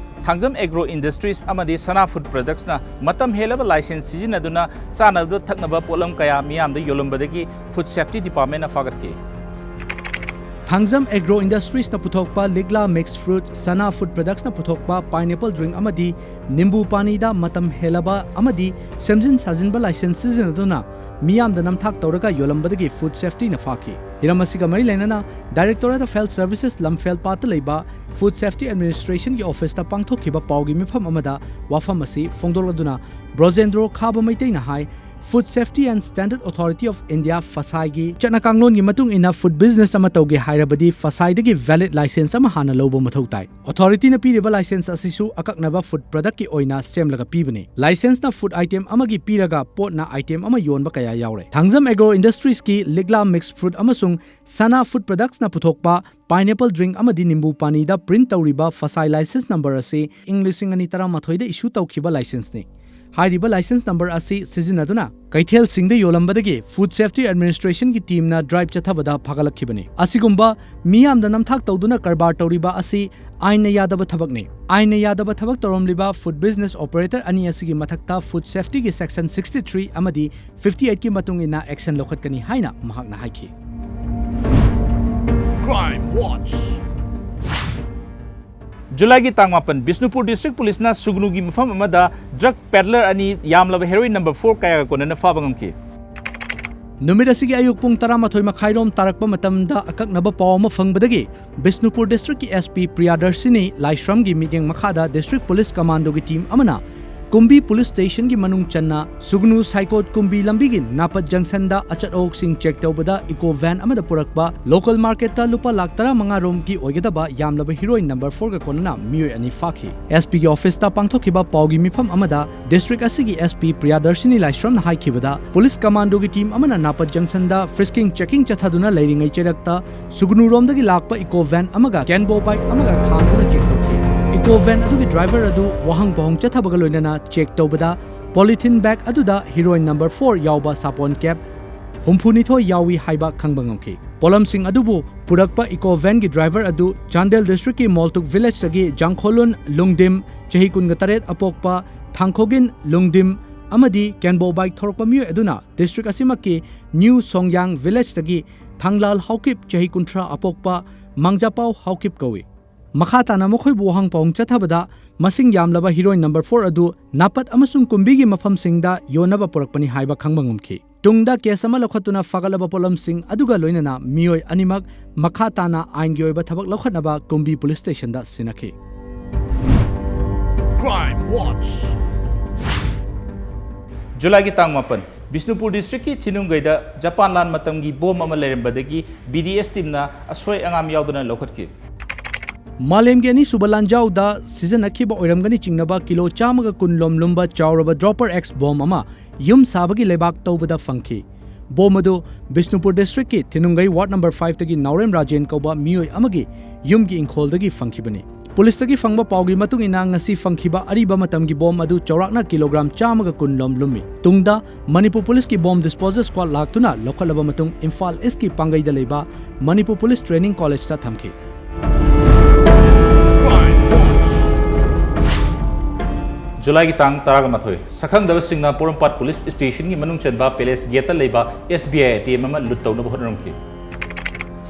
ꯊꯥꯡꯖꯝ ꯑꯦꯒ꯭ꯔꯣ ꯏꯟꯗꯁꯇ꯭ꯔꯤꯁ ꯑꯃꯗꯤ ꯁꯅꯥ ꯐꯨꯗ ꯄ꯭ꯔꯗꯛꯁꯅ ꯃꯇꯝ ꯍꯦꯜꯂꯕ ꯂꯥꯏꯁꯦꯟꯁ ꯁꯤꯖꯤꯟꯅꯗꯨꯅ ꯆꯥꯅꯕ ꯊꯛꯅꯕ ꯄꯣꯠꯂꯝ ꯀꯌꯥ ꯃꯤꯌꯥꯝꯗ ꯌꯣꯜꯂꯝꯕꯗꯒꯤ ꯐꯨꯗ ꯁꯦꯐꯇꯤ ꯗꯤꯄꯥꯔꯠꯃꯦꯟꯅ ꯐꯥꯒꯠꯈꯤ꯫ ꯊꯥꯡꯖꯝ ꯑꯦꯒ꯭ꯔꯣ ꯏꯟꯗꯁꯇ꯭ꯔꯤꯁꯅ ꯄꯨꯊꯣꯛꯄ ꯂꯤꯛꯂꯥ ꯃꯤꯛꯁ ꯐ꯭ꯔꯨꯠ, ꯁꯅꯥ ꯐꯨꯗ ꯄ꯭ꯔꯗꯛꯁꯅ ꯄꯨꯊꯣꯛꯄ ꯄꯥꯏꯅꯦꯄꯜ ꯗ꯭ꯔꯤꯡ ꯑꯃꯗꯤ ꯅꯤꯝꯕꯨ ꯄꯥꯅꯤꯗ ꯃꯇꯝ ꯍꯦꯜꯂꯕ ꯑꯃꯗꯤ ꯁꯦꯝꯖꯤꯟ ꯁꯥꯖꯤꯟꯕ ꯂꯥꯏꯁꯦꯟꯁ ꯁꯤꯖꯤꯟꯅꯗꯨꯅ ꯃꯤꯌꯥꯝꯗ ꯅꯝꯊꯥꯛ ꯇꯧꯔꯒ ꯌꯣꯜꯂꯝꯕꯗꯒꯤ ꯐꯨꯗ ꯁꯦꯐꯇꯤꯅ ꯐꯥꯈꯤ꯫ ꯍꯤꯔꯝ ꯑꯁꯤꯒ ꯃꯔꯤ ꯂꯩꯅꯅ Directorate of Health Services ꯂꯝꯐꯦꯜ ꯄꯥꯠꯇ ꯂꯩꯕ ꯐꯨꯗ ꯁꯦꯐꯇꯤ ꯑꯦꯗꯃꯤꯅꯤꯁꯇ꯭ꯔꯦꯁꯟꯒꯤ ꯑꯣꯐꯤꯁꯇ ꯄꯥꯡꯊꯣꯛꯈꯤꯕ ꯄꯥꯎꯒꯤ ꯃꯤꯐꯝ ꯑꯃꯗ ꯋꯥꯐꯝ ꯑꯁꯤ ꯐꯣꯡꯗꯣꯛꯂꯗꯨꯅ ꯕ꯭ꯔꯣꯖꯦꯟꯗ꯭ꯔꯣ ꯈꯥꯕ ꯃꯩꯇꯩꯅ ꯍꯥꯏ, Food Safety and Standard Authority of India, ꯐꯁꯥꯏꯒꯤ ꯆꯠꯅ ꯀꯥꯡꯂꯣꯟꯒꯤ ꯃꯇꯨꯡ ꯏꯟꯅ food business ꯑꯃ ꯇꯧꯒꯦ ꯍꯥꯏꯔꯕꯗꯤ ꯐꯁꯥꯏꯗꯒꯤ valid license ꯑꯃ ꯍꯥꯟꯅ ꯂꯧꯕ ꯃꯊꯧ ꯇꯥꯏ꯫ Authority ꯅ ꯄꯤꯔꯤꯕ license ꯑꯁꯤꯁꯨ ꯑꯀꯛꯅꯕ food product ꯀꯤ ꯑꯣꯏꯅ ꯁꯦꯝꯂꯒ ꯄꯤꯕꯅꯤ꯫ License ꯅ food item ꯑꯃꯒꯤ ꯄꯤꯔꯒ ꯄꯣꯠꯅ item ꯑꯃ ꯌꯣꯟꯕ ꯀꯌꯥ ꯌꯥꯎꯔꯦ꯫ ꯊꯥꯡꯖꯝ Agro Industries ꯀꯤ ꯂꯤꯛꯂꯥ mixed fruit ꯑꯃꯁꯨꯡ ꯁꯅꯥ food products ꯅ ꯄꯨꯊꯣꯛꯄ pineapple drink ꯑꯃꯗꯤ ꯅꯤꯝꯕꯨ ꯄꯥꯅꯤꯗ print ꯇꯧꯔꯤꯕ ꯐꯁꯥꯏ license number ꯑꯁꯤ ꯏꯪ ꯂꯤꯁꯤꯡ ꯑꯅꯤ ꯇꯔꯥꯃꯥꯊꯣꯏꯗ issue ꯇꯧꯈꯤꯕ license ꯅꯤ꯫ ꯍꯥꯏꯔꯤꯕ license number ꯑꯁꯤ ꯁꯤꯖꯤꯟꯅꯗꯨꯅ ꯀꯩꯊꯦꯜꯁꯤꯡꯗ ꯌꯣꯜꯂꯝꯕꯗꯒꯤ Food Safety Administration ꯒꯤ team ꯅ drive ꯆꯠꯊꯕꯗ ꯐꯥꯒꯠꯂꯛꯈꯤꯕꯅꯤ꯫ ꯑꯁꯤꯒꯨꯝꯕ ꯃꯤꯌꯥꯝꯗ ꯅꯝꯊꯥꯛ ꯇꯧꯗꯨꯅ ꯀꯔꯕꯥꯔ ꯇꯧꯔꯤꯕ ꯑꯁꯤ ꯑꯥꯏꯟꯅ ꯌꯥꯗꯕ ꯊꯕꯛꯅꯤ꯫ ꯑꯥꯏꯟꯅ ꯌꯥꯗꯕ ꯊꯕꯛ ꯇꯧꯔꯝꯂꯤꯕ food business operator ꯑꯅꯤ ꯑꯁꯤꯒꯤ ꯃꯊꯛꯇ food safety ꯒꯤ section sixty three ꯑꯃꯗꯤ fifty eight ꯀꯤ ꯃꯇꯨꯡ ꯏꯟꯅ action ꯂꯧꯈꯠꯀꯅꯤ ꯍꯥꯏꯅ ꯃꯍꯥꯛꯅ ꯍꯥꯏꯈꯤ꯫ Crime Watch꯫ ꯖꯨꯂꯥꯏꯒꯤ ꯇꯥꯡ ꯃꯥꯄꯟ, ꯕꯤꯁꯅꯨꯄꯨꯔ District Police ꯅ ꯁꯨꯒꯅꯨꯒꯤ ꯃꯐꯝ ꯑꯃꯗ drug peddler ꯑꯅꯤ ꯌꯥꯝꯂꯕ heroin number four ꯀꯌꯥꯒ ꯀꯣꯟꯅꯅ ꯐꯥꯕ ꯉꯝꯈꯤ꯫ ꯅꯨꯃꯤꯠ ꯑꯁꯤꯒꯤ ꯑꯌꯨꯛ ꯄꯨꯡ ꯇꯔꯥꯃꯥꯊꯣꯏ ꯃꯈꯥꯏꯔꯣꯝ ꯇꯥꯔꯛꯄ ꯃꯇꯝꯗ ꯑꯀꯛꯅꯕ ꯄꯥꯎ ꯑꯃ ꯐꯪꯕꯗꯒꯤ ꯕꯤꯁꯅꯨꯄꯨꯔ District ꯀꯤ S P ꯄ꯭ꯔꯤꯌꯥꯗꯔꯁꯤꯅꯤ ꯂꯥꯏꯁ꯭ꯔꯝꯒꯤ ꯃꯤꯠꯌꯦꯡ ꯃꯈꯥꯗ District Police Commando ꯒꯤ team ꯑꯃꯅ ꯀꯨꯝꯕꯤ Police Station ꯒꯤ ꯃꯅꯨꯡ ꯆꯟꯅ ꯁꯨꯒꯅꯨ ꯁꯥꯏꯀꯣꯠ ꯀꯨꯝꯕꯤ ꯂꯝꯕꯤꯒꯤ ꯅꯥꯄꯠ junction ꯗ ꯑꯆꯠ ꯑꯋꯣꯛꯁꯤꯡ check ꯇꯧꯕꯗ eco van ꯑꯃꯗ ꯄꯨꯔꯛꯄ local market ꯇ ꯂꯨꯄꯥ ꯂꯥꯈ ꯇꯔꯥꯃꯉꯥ ꯔꯣꯝꯒꯤ ꯑꯣꯏꯒꯗꯕ ꯌꯥꯝꯂꯕ heroin number four ꯒ ꯀꯣꯟꯅꯅ ꯃꯤꯑꯣꯏ ꯑꯅꯤ ꯐꯥꯈꯤ꯫ S P ꯒꯤ office ꯇ ꯄꯥꯡꯊꯣꯛꯈꯤꯕ ꯄꯥꯎꯒꯤ ꯃꯤꯐꯝ ꯑꯃꯗ District ꯑꯁꯤꯒꯤ S P ꯄ꯭ꯔꯤꯌꯥꯗꯔꯁꯤꯅꯤ ꯂꯥꯏꯁ꯭ꯔꯝꯅ ꯍꯥꯏꯈꯤꯕꯗ, Police Commando ꯒꯤ team ꯑꯃꯅ ꯅꯥꯄꯠ junction ꯗ frisking checking ꯆꯠꯊꯗꯨꯅ ꯂꯩꯔꯤꯉꯩ ꯆꯩꯔꯛꯇ ꯁꯨꯒꯅꯨꯔꯣꯝꯗꯒꯤ ꯂꯥꯛꯄ eco van ꯑꯃꯒ Kenbo bike ꯑꯃꯒ ꯈꯥꯝꯗꯨꯅ check ꯇꯧꯈꯤ꯫ Eco van ꯑꯗꯨꯒꯤ driver ꯑꯗꯨ ꯋꯥꯍꯪ ꯄꯥꯎꯍꯪ ꯆꯠꯊꯕꯒ ꯂꯣꯏꯅꯅ check ꯇꯧꯕꯗ polythene bag ꯑꯗꯨꯗ heroin number four ꯌꯥꯎꯕ ꯁꯥꯄꯣꯟ cap ꯍꯨꯝꯐꯨꯅꯤꯊꯣꯏ ꯌꯥꯎꯏ ꯍꯥꯏꯕ ꯈꯪꯕ ꯉꯝꯈꯤ꯫ ꯄꯣꯠꯂꯝꯁꯤꯡ ꯑꯗꯨꯕꯨ ꯄꯨꯔꯛꯄ eco van ꯒꯤ driver ꯑꯗꯨ ꯆꯥꯟꯗꯦꯜ District ꯀꯤ ꯃꯣꯜꯇꯨꯛ village ꯇꯒꯤ ꯖꯥꯡꯈꯣꯂꯨꯟ ꯂꯨꯡꯗꯤꯝ, ꯆꯍꯤ ꯀꯨꯟꯒ ꯇꯔꯦꯠ, ꯑꯄꯣꯛꯄ ꯊꯥꯡꯈꯣꯒꯤꯟ ꯂꯨꯡꯗꯤꯝ ꯑꯃꯗꯤ Kenbo bike ꯊꯧꯔꯛꯄ ꯃꯤꯑꯣꯏ ꯑꯗꯨꯅ District ꯑꯁꯤꯃꯛꯀꯤ New Songyang village ꯇꯒꯤ ꯊꯥꯡꯂꯥꯜ ꯍꯥꯎꯀꯤꯞ, ꯆꯍꯤ ꯀꯨꯟꯊ꯭ꯔꯥ, ꯑꯄꯣꯛꯄ ꯃꯥꯡꯖꯥꯄꯥꯎ ꯍꯥꯎꯀꯤꯞ ꯀꯧꯏ꯫ ꯃꯈꯥ ꯇꯥꯅ ꯃꯈꯣꯏꯕꯨ ꯋꯥꯍꯪ ꯄꯥꯎꯍꯪ ꯆꯠꯊꯕꯗ ꯃꯁꯤꯡ ꯌꯥꯝꯂꯕ heroin number four ꯑꯗꯨ ꯅꯥꯄꯠ ꯑꯃꯁꯨꯡ ꯀꯨꯝꯕꯤꯒꯤ ꯃꯐꯝꯁꯤꯡꯗ ꯌꯣꯟꯅꯕ ꯄꯨꯔꯛꯄꯅꯤ ꯍꯥꯏꯕ ꯈꯪꯕ ꯉꯝꯈꯤ꯫ ꯇꯨꯡꯗ case ꯑꯃ ꯂꯧꯈꯠꯇꯨꯅ ꯐꯥꯒꯠꯂꯕ ꯄꯣꯠꯂꯝꯁꯤꯡ ꯑꯗꯨꯒ ꯂꯣꯏꯅꯅ ꯃꯤꯑꯣꯏ ꯑꯅꯤꯃꯛ ꯃꯈꯥ ꯇꯥꯅ ꯑꯥꯏꯟꯒꯤ ꯑꯣꯏꯕ ꯊꯕꯛ ꯂꯧꯈꯠꯅꯕ ꯀꯨꯝꯕꯤ Police Station ꯗ ꯁꯤꯟꯅꯈꯤ꯫ Crime Watch꯫ ꯖꯨꯂꯥꯏꯒꯤ ꯇꯥꯡ ꯃꯥꯄꯟ, ꯕꯤꯁꯅꯨꯄꯨꯔ ꯗꯤꯁꯇ꯭ꯔꯤꯛꯀꯤ ꯊꯤꯅꯨꯡꯒꯩꯗ ꯖꯄꯥꯟ ꯂꯥꯟ ꯃꯇꯝꯒꯤ ꯕꯣꯝ ꯑꯃ ꯂꯩꯔꯝꯕꯗꯒꯤ ꯕꯤ ꯗꯤ ꯑꯦꯁ ꯇꯤꯝꯅ ꯑꯁꯣꯏ ꯑꯉꯥꯝ ꯌꯥꯎꯗꯅ ꯂꯧꯈꯠꯈꯤ꯫ ꯃꯥꯂꯦꯝꯒꯤ ꯑꯅꯤꯁꯨꯕ ꯂꯥꯟꯖꯥꯎꯗ ꯁꯤꯖꯤꯟꯅꯈꯤꯕ ꯑꯣꯏꯔꯝꯒꯅꯤ ꯆꯤꯡꯅꯕ ꯀꯤꯂꯣ ꯆꯥꯝꯃꯒ ꯀꯨꯟ ꯂꯣꯝ ꯂꯨꯝꯕ ꯆꯥꯎꯔꯕ ꯗ꯭ꯔꯣꯄꯔ ꯑꯦꯛꯁ ꯕꯣꯝ ꯑꯃ ꯌꯨꯝ ꯁꯥꯕꯒꯤ ꯂꯩꯕꯥꯛ ꯇꯧꯕꯗ ꯐꯪꯈꯤ꯫ ꯕꯣꯝ ꯑꯗꯨ ꯕꯤꯁꯅꯨꯄꯨꯔ ꯗꯤꯁꯇ꯭ꯔꯤꯛꯀꯤ ꯊꯤꯅꯨꯡꯒꯩ ꯋꯥꯔꯗ ꯅꯝꯕꯔ ꯐꯥꯏꯚꯇꯒꯤ ꯅꯥꯎꯔꯦꯝ ꯔꯥꯖꯦꯟ ꯀꯧꯕ ꯃꯤꯑꯣꯏ ꯑꯃꯒꯤ ꯌꯨꯝꯒꯤ ꯏꯪꯈꯣꯜꯗꯒꯤ ꯐꯪꯈꯤꯕꯅꯤ꯫ ꯄꯨꯂꯤꯁꯇꯒꯤ ꯐꯪꯕ ꯄꯥꯎꯒꯤ ꯃꯇꯨꯡ ꯏꯟꯅ, ꯉꯁꯤ ꯐꯪꯈꯤꯕ ꯑꯔꯤꯕ ꯃꯇꯝꯒꯤ ꯕꯣꯝ ꯑꯗꯨ ꯆꯥꯎꯔꯥꯛꯅ ꯀꯤꯂꯣꯒ꯭ꯔꯥꯝ ꯆꯥꯝꯃꯒ ꯀꯨꯟ ꯂꯣꯝ ꯂꯨꯝꯃꯤ꯫ ꯇꯨꯡꯗ ꯃꯅꯤꯄꯨꯔ ꯄꯨꯂꯤꯁꯀꯤ ꯕꯣꯝ ꯗꯤꯁꯄꯣꯖꯦꯜ ꯁ꯭ꯀ꯭ꯋꯥꯗ ꯂꯥꯛꯇꯨꯅ ꯂꯧꯈꯠꯂꯕ ꯃꯇꯨꯡ, ꯏꯝꯐꯥꯜ ꯏꯁꯀꯤ ꯄꯥꯡꯒꯩꯗ ꯂꯩꯕ ꯃꯅꯤꯄꯨꯔ ꯄꯨꯂꯤꯁ ꯇ꯭ꯔꯦꯅꯤꯡ ꯀꯣꯂꯦꯖꯇ ꯊꯝꯈꯤ꯫ ꯖꯨꯂꯥꯏꯒꯤ ꯇꯥꯡ ꯇꯔꯥꯃꯥꯊꯣꯏ, ꯁꯛꯈꯪꯗꯕꯁꯤꯡꯅ ꯄꯣꯔꯣꯝꯄꯥꯠ ꯄꯨꯂꯤꯁ ꯁ꯭ꯇꯦꯁꯟꯒꯤ ꯃꯅꯨꯡ ꯆꯟꯕ ꯄꯦꯂꯦꯁ ꯒꯦꯠꯇ ꯂꯩꯕ S B I A T M ꯑꯃ ꯂꯨꯠ ꯇꯧꯅꯕ ꯍꯣꯠꯅꯔꯝꯈꯤ꯫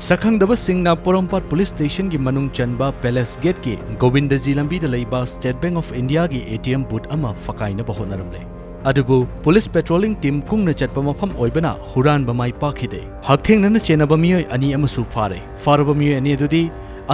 ꯁꯛꯈꯪꯗꯕꯁꯤꯡꯅ ꯄꯣꯔꯣꯝꯄꯥꯠ ꯄꯨꯂꯤꯁ ꯁ꯭ꯇꯦꯁꯟꯒꯤ ꯃꯅꯨꯡ ꯆꯟꯕ ꯄꯦꯂꯦꯁ ꯒꯦꯠꯀꯤ ꯒꯣꯕꯤꯟꯗꯖꯤ ꯂꯝꯕꯤꯗ ꯂꯩꯕ ꯁ꯭ꯇꯦꯠ ꯕꯦꯡꯛ ꯑꯣꯐ ꯏꯟꯗꯤꯌꯥꯒꯤ ꯑꯦ ꯇꯤ ꯑꯦꯝ ꯕꯨꯊ ꯑꯃ ꯐꯛꯀꯥꯏꯅꯕ ꯍꯣꯠꯅꯔꯝꯂꯦ꯫ ꯑꯗꯨꯕꯨ ꯄꯨꯂꯤꯁ ꯄꯦꯇ꯭ꯔꯣꯂꯤꯡ ꯇꯤꯝ ꯀꯨꯡꯅ ꯆꯠꯄ ꯃꯐꯝ ꯑꯣꯏꯕꯅ ꯍꯨꯔꯥꯟꯕ ꯃꯥꯏ ꯄꯥꯛꯈꯤꯗꯦ꯫ ꯍꯛꯊꯦꯡꯅꯅ ꯆꯦꯟꯅꯕ ꯃꯤꯑꯣꯏ ꯑꯅꯤ ꯑꯃꯁꯨ ꯐꯥꯔꯦ꯫ ꯐꯥꯔꯕ ꯃꯤꯑꯣꯏ ꯑꯅꯤ ꯑꯗꯨꯗꯤ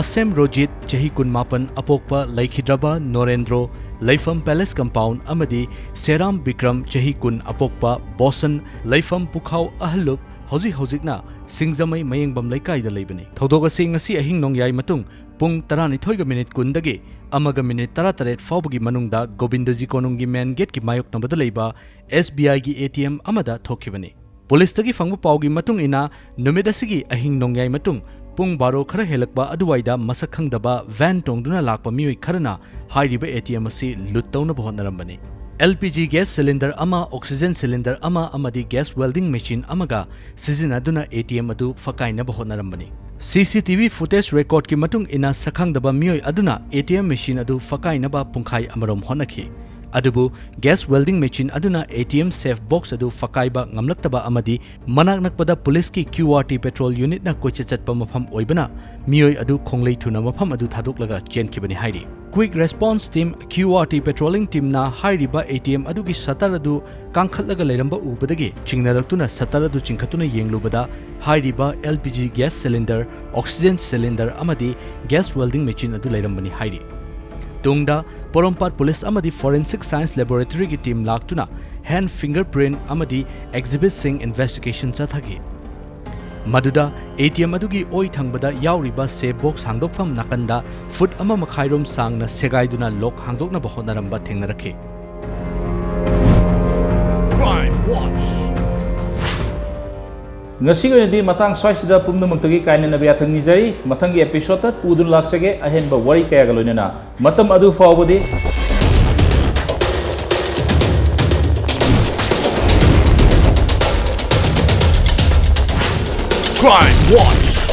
ꯑꯁꯦꯝ ꯔꯣꯖꯤꯠ, ꯆꯍꯤ ꯀꯨꯟꯃꯥꯄꯟ, ꯑꯄꯣꯛꯄ ꯂꯩꯈꯤꯗ꯭ꯔꯕ ꯅꯣꯔꯦꯟꯗ꯭ꯔꯣ, ꯂꯩꯐꯝ ꯄꯦꯂꯦꯁ ꯀꯝꯄꯥꯎꯟ, ꯑꯃꯗꯤ ꯁꯦꯔꯥꯝ ꯕꯤꯀ꯭ꯔꯝ, ꯆꯍꯤ ꯀꯨꯟ, ꯑꯄꯣꯛꯄ ꯕꯣꯁꯟ, ꯂꯩꯐꯝ ꯄꯨꯈꯥꯎ ꯑꯍꯜꯂꯨꯞ, ꯍꯧꯖꯤꯛ ꯍꯧꯖꯤꯛꯅ ꯁꯤꯡꯖꯃꯩ ꯃꯌꯦꯡꯕꯝ ꯂꯩꯀꯥꯏꯗ ꯂꯩꯕꯅꯤ꯫ ꯊꯧꯗꯣꯛ ꯑꯁꯤ ꯉꯁꯤ ꯑꯍꯤꯡ ꯅꯣꯡꯌꯥꯏ ꯃꯇꯨꯡ ꯄꯨꯡ ꯇꯔꯥꯅꯤꯊꯣꯏꯒ ꯃꯤꯅꯤꯠ ꯀꯨꯟꯗꯒꯤ ꯑꯃꯒ ꯃꯤꯅꯤꯠ ꯇꯔꯥꯇꯔꯦꯠ ꯐꯥꯎꯕꯒꯤ ꯃꯅꯨꯡꯗ ꯒꯣꯕꯤꯟꯗꯖꯤ ꯀꯣꯅꯨꯡꯒꯤ ꯃꯦꯟ ꯒꯦꯠꯀꯤ ꯃꯥꯌꯣꯛꯅꯕꯗ ꯂꯩꯕ ꯑꯦꯁ ꯕꯤ ꯑꯥꯏꯒꯤ ꯑꯦ ꯇꯤ ꯑꯦꯝ ꯑꯃꯗ ꯊꯣꯛꯈꯤꯕꯅꯤ꯫ ꯄꯨꯂꯤꯁꯇꯒꯤ ꯐꯪꯕ ꯄꯥꯎꯒꯤ ꯃꯇꯨꯡ ꯏꯟꯅ, ꯅꯨꯃꯤꯠ ꯑꯁꯤꯒꯤ ꯑꯍꯤꯡ ꯅꯣꯡꯌꯥꯏ ꯃꯇꯨꯡ ꯄꯨꯡ ꯕꯥꯔꯣ ꯈꯔ ꯍꯦꯜꯂꯛꯄ ꯑꯗꯨꯋꯥꯏꯗ ꯃꯁꯛ ꯈꯪꯗꯕ ꯚꯦꯟ ꯇꯣꯡꯗꯨꯅ ꯂꯥꯛꯄ ꯃꯤꯑꯣꯏ ꯈꯔꯅ ꯍꯥꯏꯔꯤꯕ ꯑꯦ ꯇꯤ ꯑꯦꯝ ꯑꯁꯤ ꯂꯨꯠ ꯇꯧꯅꯕ ꯍꯣꯠꯅꯔꯝꯕꯅꯤ꯫ L P G gas cylinder ꯑꯃ, ꯑꯣꯛꯁꯤꯖꯦꯟ ꯁꯤꯂꯤꯟꯗꯔ ꯑꯃ ꯑꯃꯗꯤ ꯒ꯭ꯌꯥꯁ ꯋꯦꯜꯗꯤꯡ ꯃꯦꯆꯤꯟ ꯑꯃꯒ ꯁꯤꯖꯤꯟꯅꯗꯨꯅ ꯑꯦ ꯇꯤ ꯑꯦꯝ ꯑꯗꯨ ꯐꯛꯀꯥꯏꯅꯕ ꯍꯣꯠꯅꯔꯝꯕꯅꯤ꯫ ꯁꯤ ꯁꯤ ꯇꯤ ꯚꯤ ꯐꯨꯇꯦꯖ ꯔꯦꯀꯣꯔꯗꯀꯤ ꯃꯇꯨꯡ ꯏꯟꯅ, ꯁꯛꯈꯪꯗꯕ ꯃꯤꯑꯣꯏ ꯑꯗꯨꯅ ꯑꯦ ꯇꯤ ꯑꯦꯝ ꯃꯦꯆꯤꯟ ꯑꯗꯨ ꯐꯛꯀꯥꯏꯅꯕ ꯄꯨꯡꯈꯥꯏ ꯑꯃꯔꯣꯝ ꯍꯣꯠꯅꯈꯤ꯫ ꯑꯗꯨꯕꯨ ꯒ꯭ꯌꯥꯁ ꯋꯦꯜꯗꯤꯡ ꯃꯦꯆꯤꯟ ꯑꯗꯨꯅ ꯑꯦ ꯇꯤ ꯑꯦꯝ ꯁꯦꯐ ꯕꯣꯛꯁ ꯑꯗꯨ ꯐꯛꯀꯥꯏꯕ ꯉꯝꯂꯛꯇꯕ ꯑꯃꯗꯤ ꯃꯅꯥꯛ ꯅꯛꯄꯗ ꯄꯨꯂꯤꯁꯀꯤ ꯀ꯭ꯌꯨ ꯑꯥꯔ ꯇꯤ ꯄꯦꯇ꯭ꯔꯣꯜ ꯌꯨꯅꯤꯠꯅ ꯀꯣꯏꯆꯠ ꯆꯠꯄ ꯃꯐꯝ ꯑꯣꯏꯕꯅ, ꯃꯤꯑꯣꯏ ꯑꯗꯨ ꯈꯣꯡꯂꯩ ꯊꯨꯅ ꯃꯐꯝ ꯑꯗꯨ ꯊꯥꯗꯣꯛꯂꯒ ꯆꯦꯟꯈꯤꯕꯅꯤ ꯍꯥꯏꯔꯤ꯫ Quick response team, Q R T patrolling ꯇꯤꯝꯅ ꯍꯥꯏꯔꯤꯕ ꯑꯦ ꯇꯤ ꯑꯦꯝ ꯑꯗꯨꯒꯤ ꯁꯇꯔ ꯑꯗꯨ ꯀꯥꯡꯈꯠꯂꯒ ꯂꯩꯔꯝꯕ ꯎꯕꯗꯒꯤ ꯆꯤꯡꯅꯔꯛꯇꯨꯅ ꯁꯇꯔ ꯑꯗꯨ ꯆꯤꯡꯈꯠꯇꯨꯅ ꯌꯦꯡꯂꯨꯕꯗ, ꯍꯥꯏꯔꯤꯕ L P G gas cylinder, oxygen cylinder ꯑꯃꯗꯤ ꯒ꯭ꯌꯥꯁ ꯋꯦꯜꯗꯤꯡ ꯃꯦꯆꯤꯟ ꯑꯗꯨ ꯂꯩꯔꯝꯕꯅꯤ ꯍꯥꯏꯔꯤ꯫ ꯇꯨꯡꯗ ꯄꯣꯔꯣꯝꯄꯥꯠ ꯄꯨꯂꯤꯁ ꯑꯃꯗꯤ ꯐꯣꯔꯦꯟꯁꯤꯛ ꯁꯥꯏꯟꯁ ꯂꯦꯕꯣꯔꯦꯇꯔꯤꯒꯤ ꯇꯤꯝ ꯂꯥꯛꯇꯨꯅ ꯍꯦꯟ ꯐꯤꯡꯒꯔ ꯄ꯭ꯔꯤꯟꯠ ꯑꯃꯗꯤ ꯑꯦꯛꯖꯤꯕꯤꯠꯁꯤꯡ ꯏꯟꯚꯦꯁꯇꯤꯒꯦꯁꯟ ꯆꯠꯊꯈꯤ꯫ ꯃꯗꯨꯗ ꯑꯦ ꯇꯤ ꯑꯦꯝ ꯑꯗꯨꯒꯤ ꯑꯣꯏ ꯊꯪꯕꯗ ꯌꯥꯎꯔꯤꯕ ꯁꯦꯐ ꯕꯣꯛꯁ ꯍꯥꯡꯗꯣꯛꯐꯝ ꯅꯥꯀꯟꯗ ꯐꯨꯠ ꯑꯃ ꯃꯈꯥꯏꯔꯣꯝ ꯁꯥꯡꯅ ꯁꯦꯒꯥꯏꯗꯨꯅ ꯂꯣꯛ ꯍꯥꯡꯗꯣꯛꯅꯕ ꯍꯣꯠꯅꯔꯝꯕ ꯊꯦꯡꯅꯔꯛꯈꯤ꯫ Crime Watch꯫ ꯉꯁꯤꯒꯤ ꯑꯣꯏꯅꯗꯤ ꯃꯇꯥꯡ ꯁ꯭ꯋꯥꯏꯁꯤꯗ ꯄꯨꯝꯅꯃꯛꯇꯒꯤ ꯀꯥꯏꯅꯅꯕ ꯌꯥꯊꯪ ꯅꯤꯖꯔꯤ꯫ ꯃꯊꯪꯒꯤ ꯑꯦꯄꯤꯁꯣꯗꯇ ꯄꯨꯗꯨꯅ ꯂꯥꯛꯆꯒꯦ ꯑꯍꯦꯟꯕ ꯋꯥꯔꯤ ꯀꯌꯥꯒ ꯂꯣꯏꯅꯅ꯫ ꯃꯇꯝ ꯑꯗꯨ ꯐꯥꯎꯕꯗꯤ Crime Watch꯫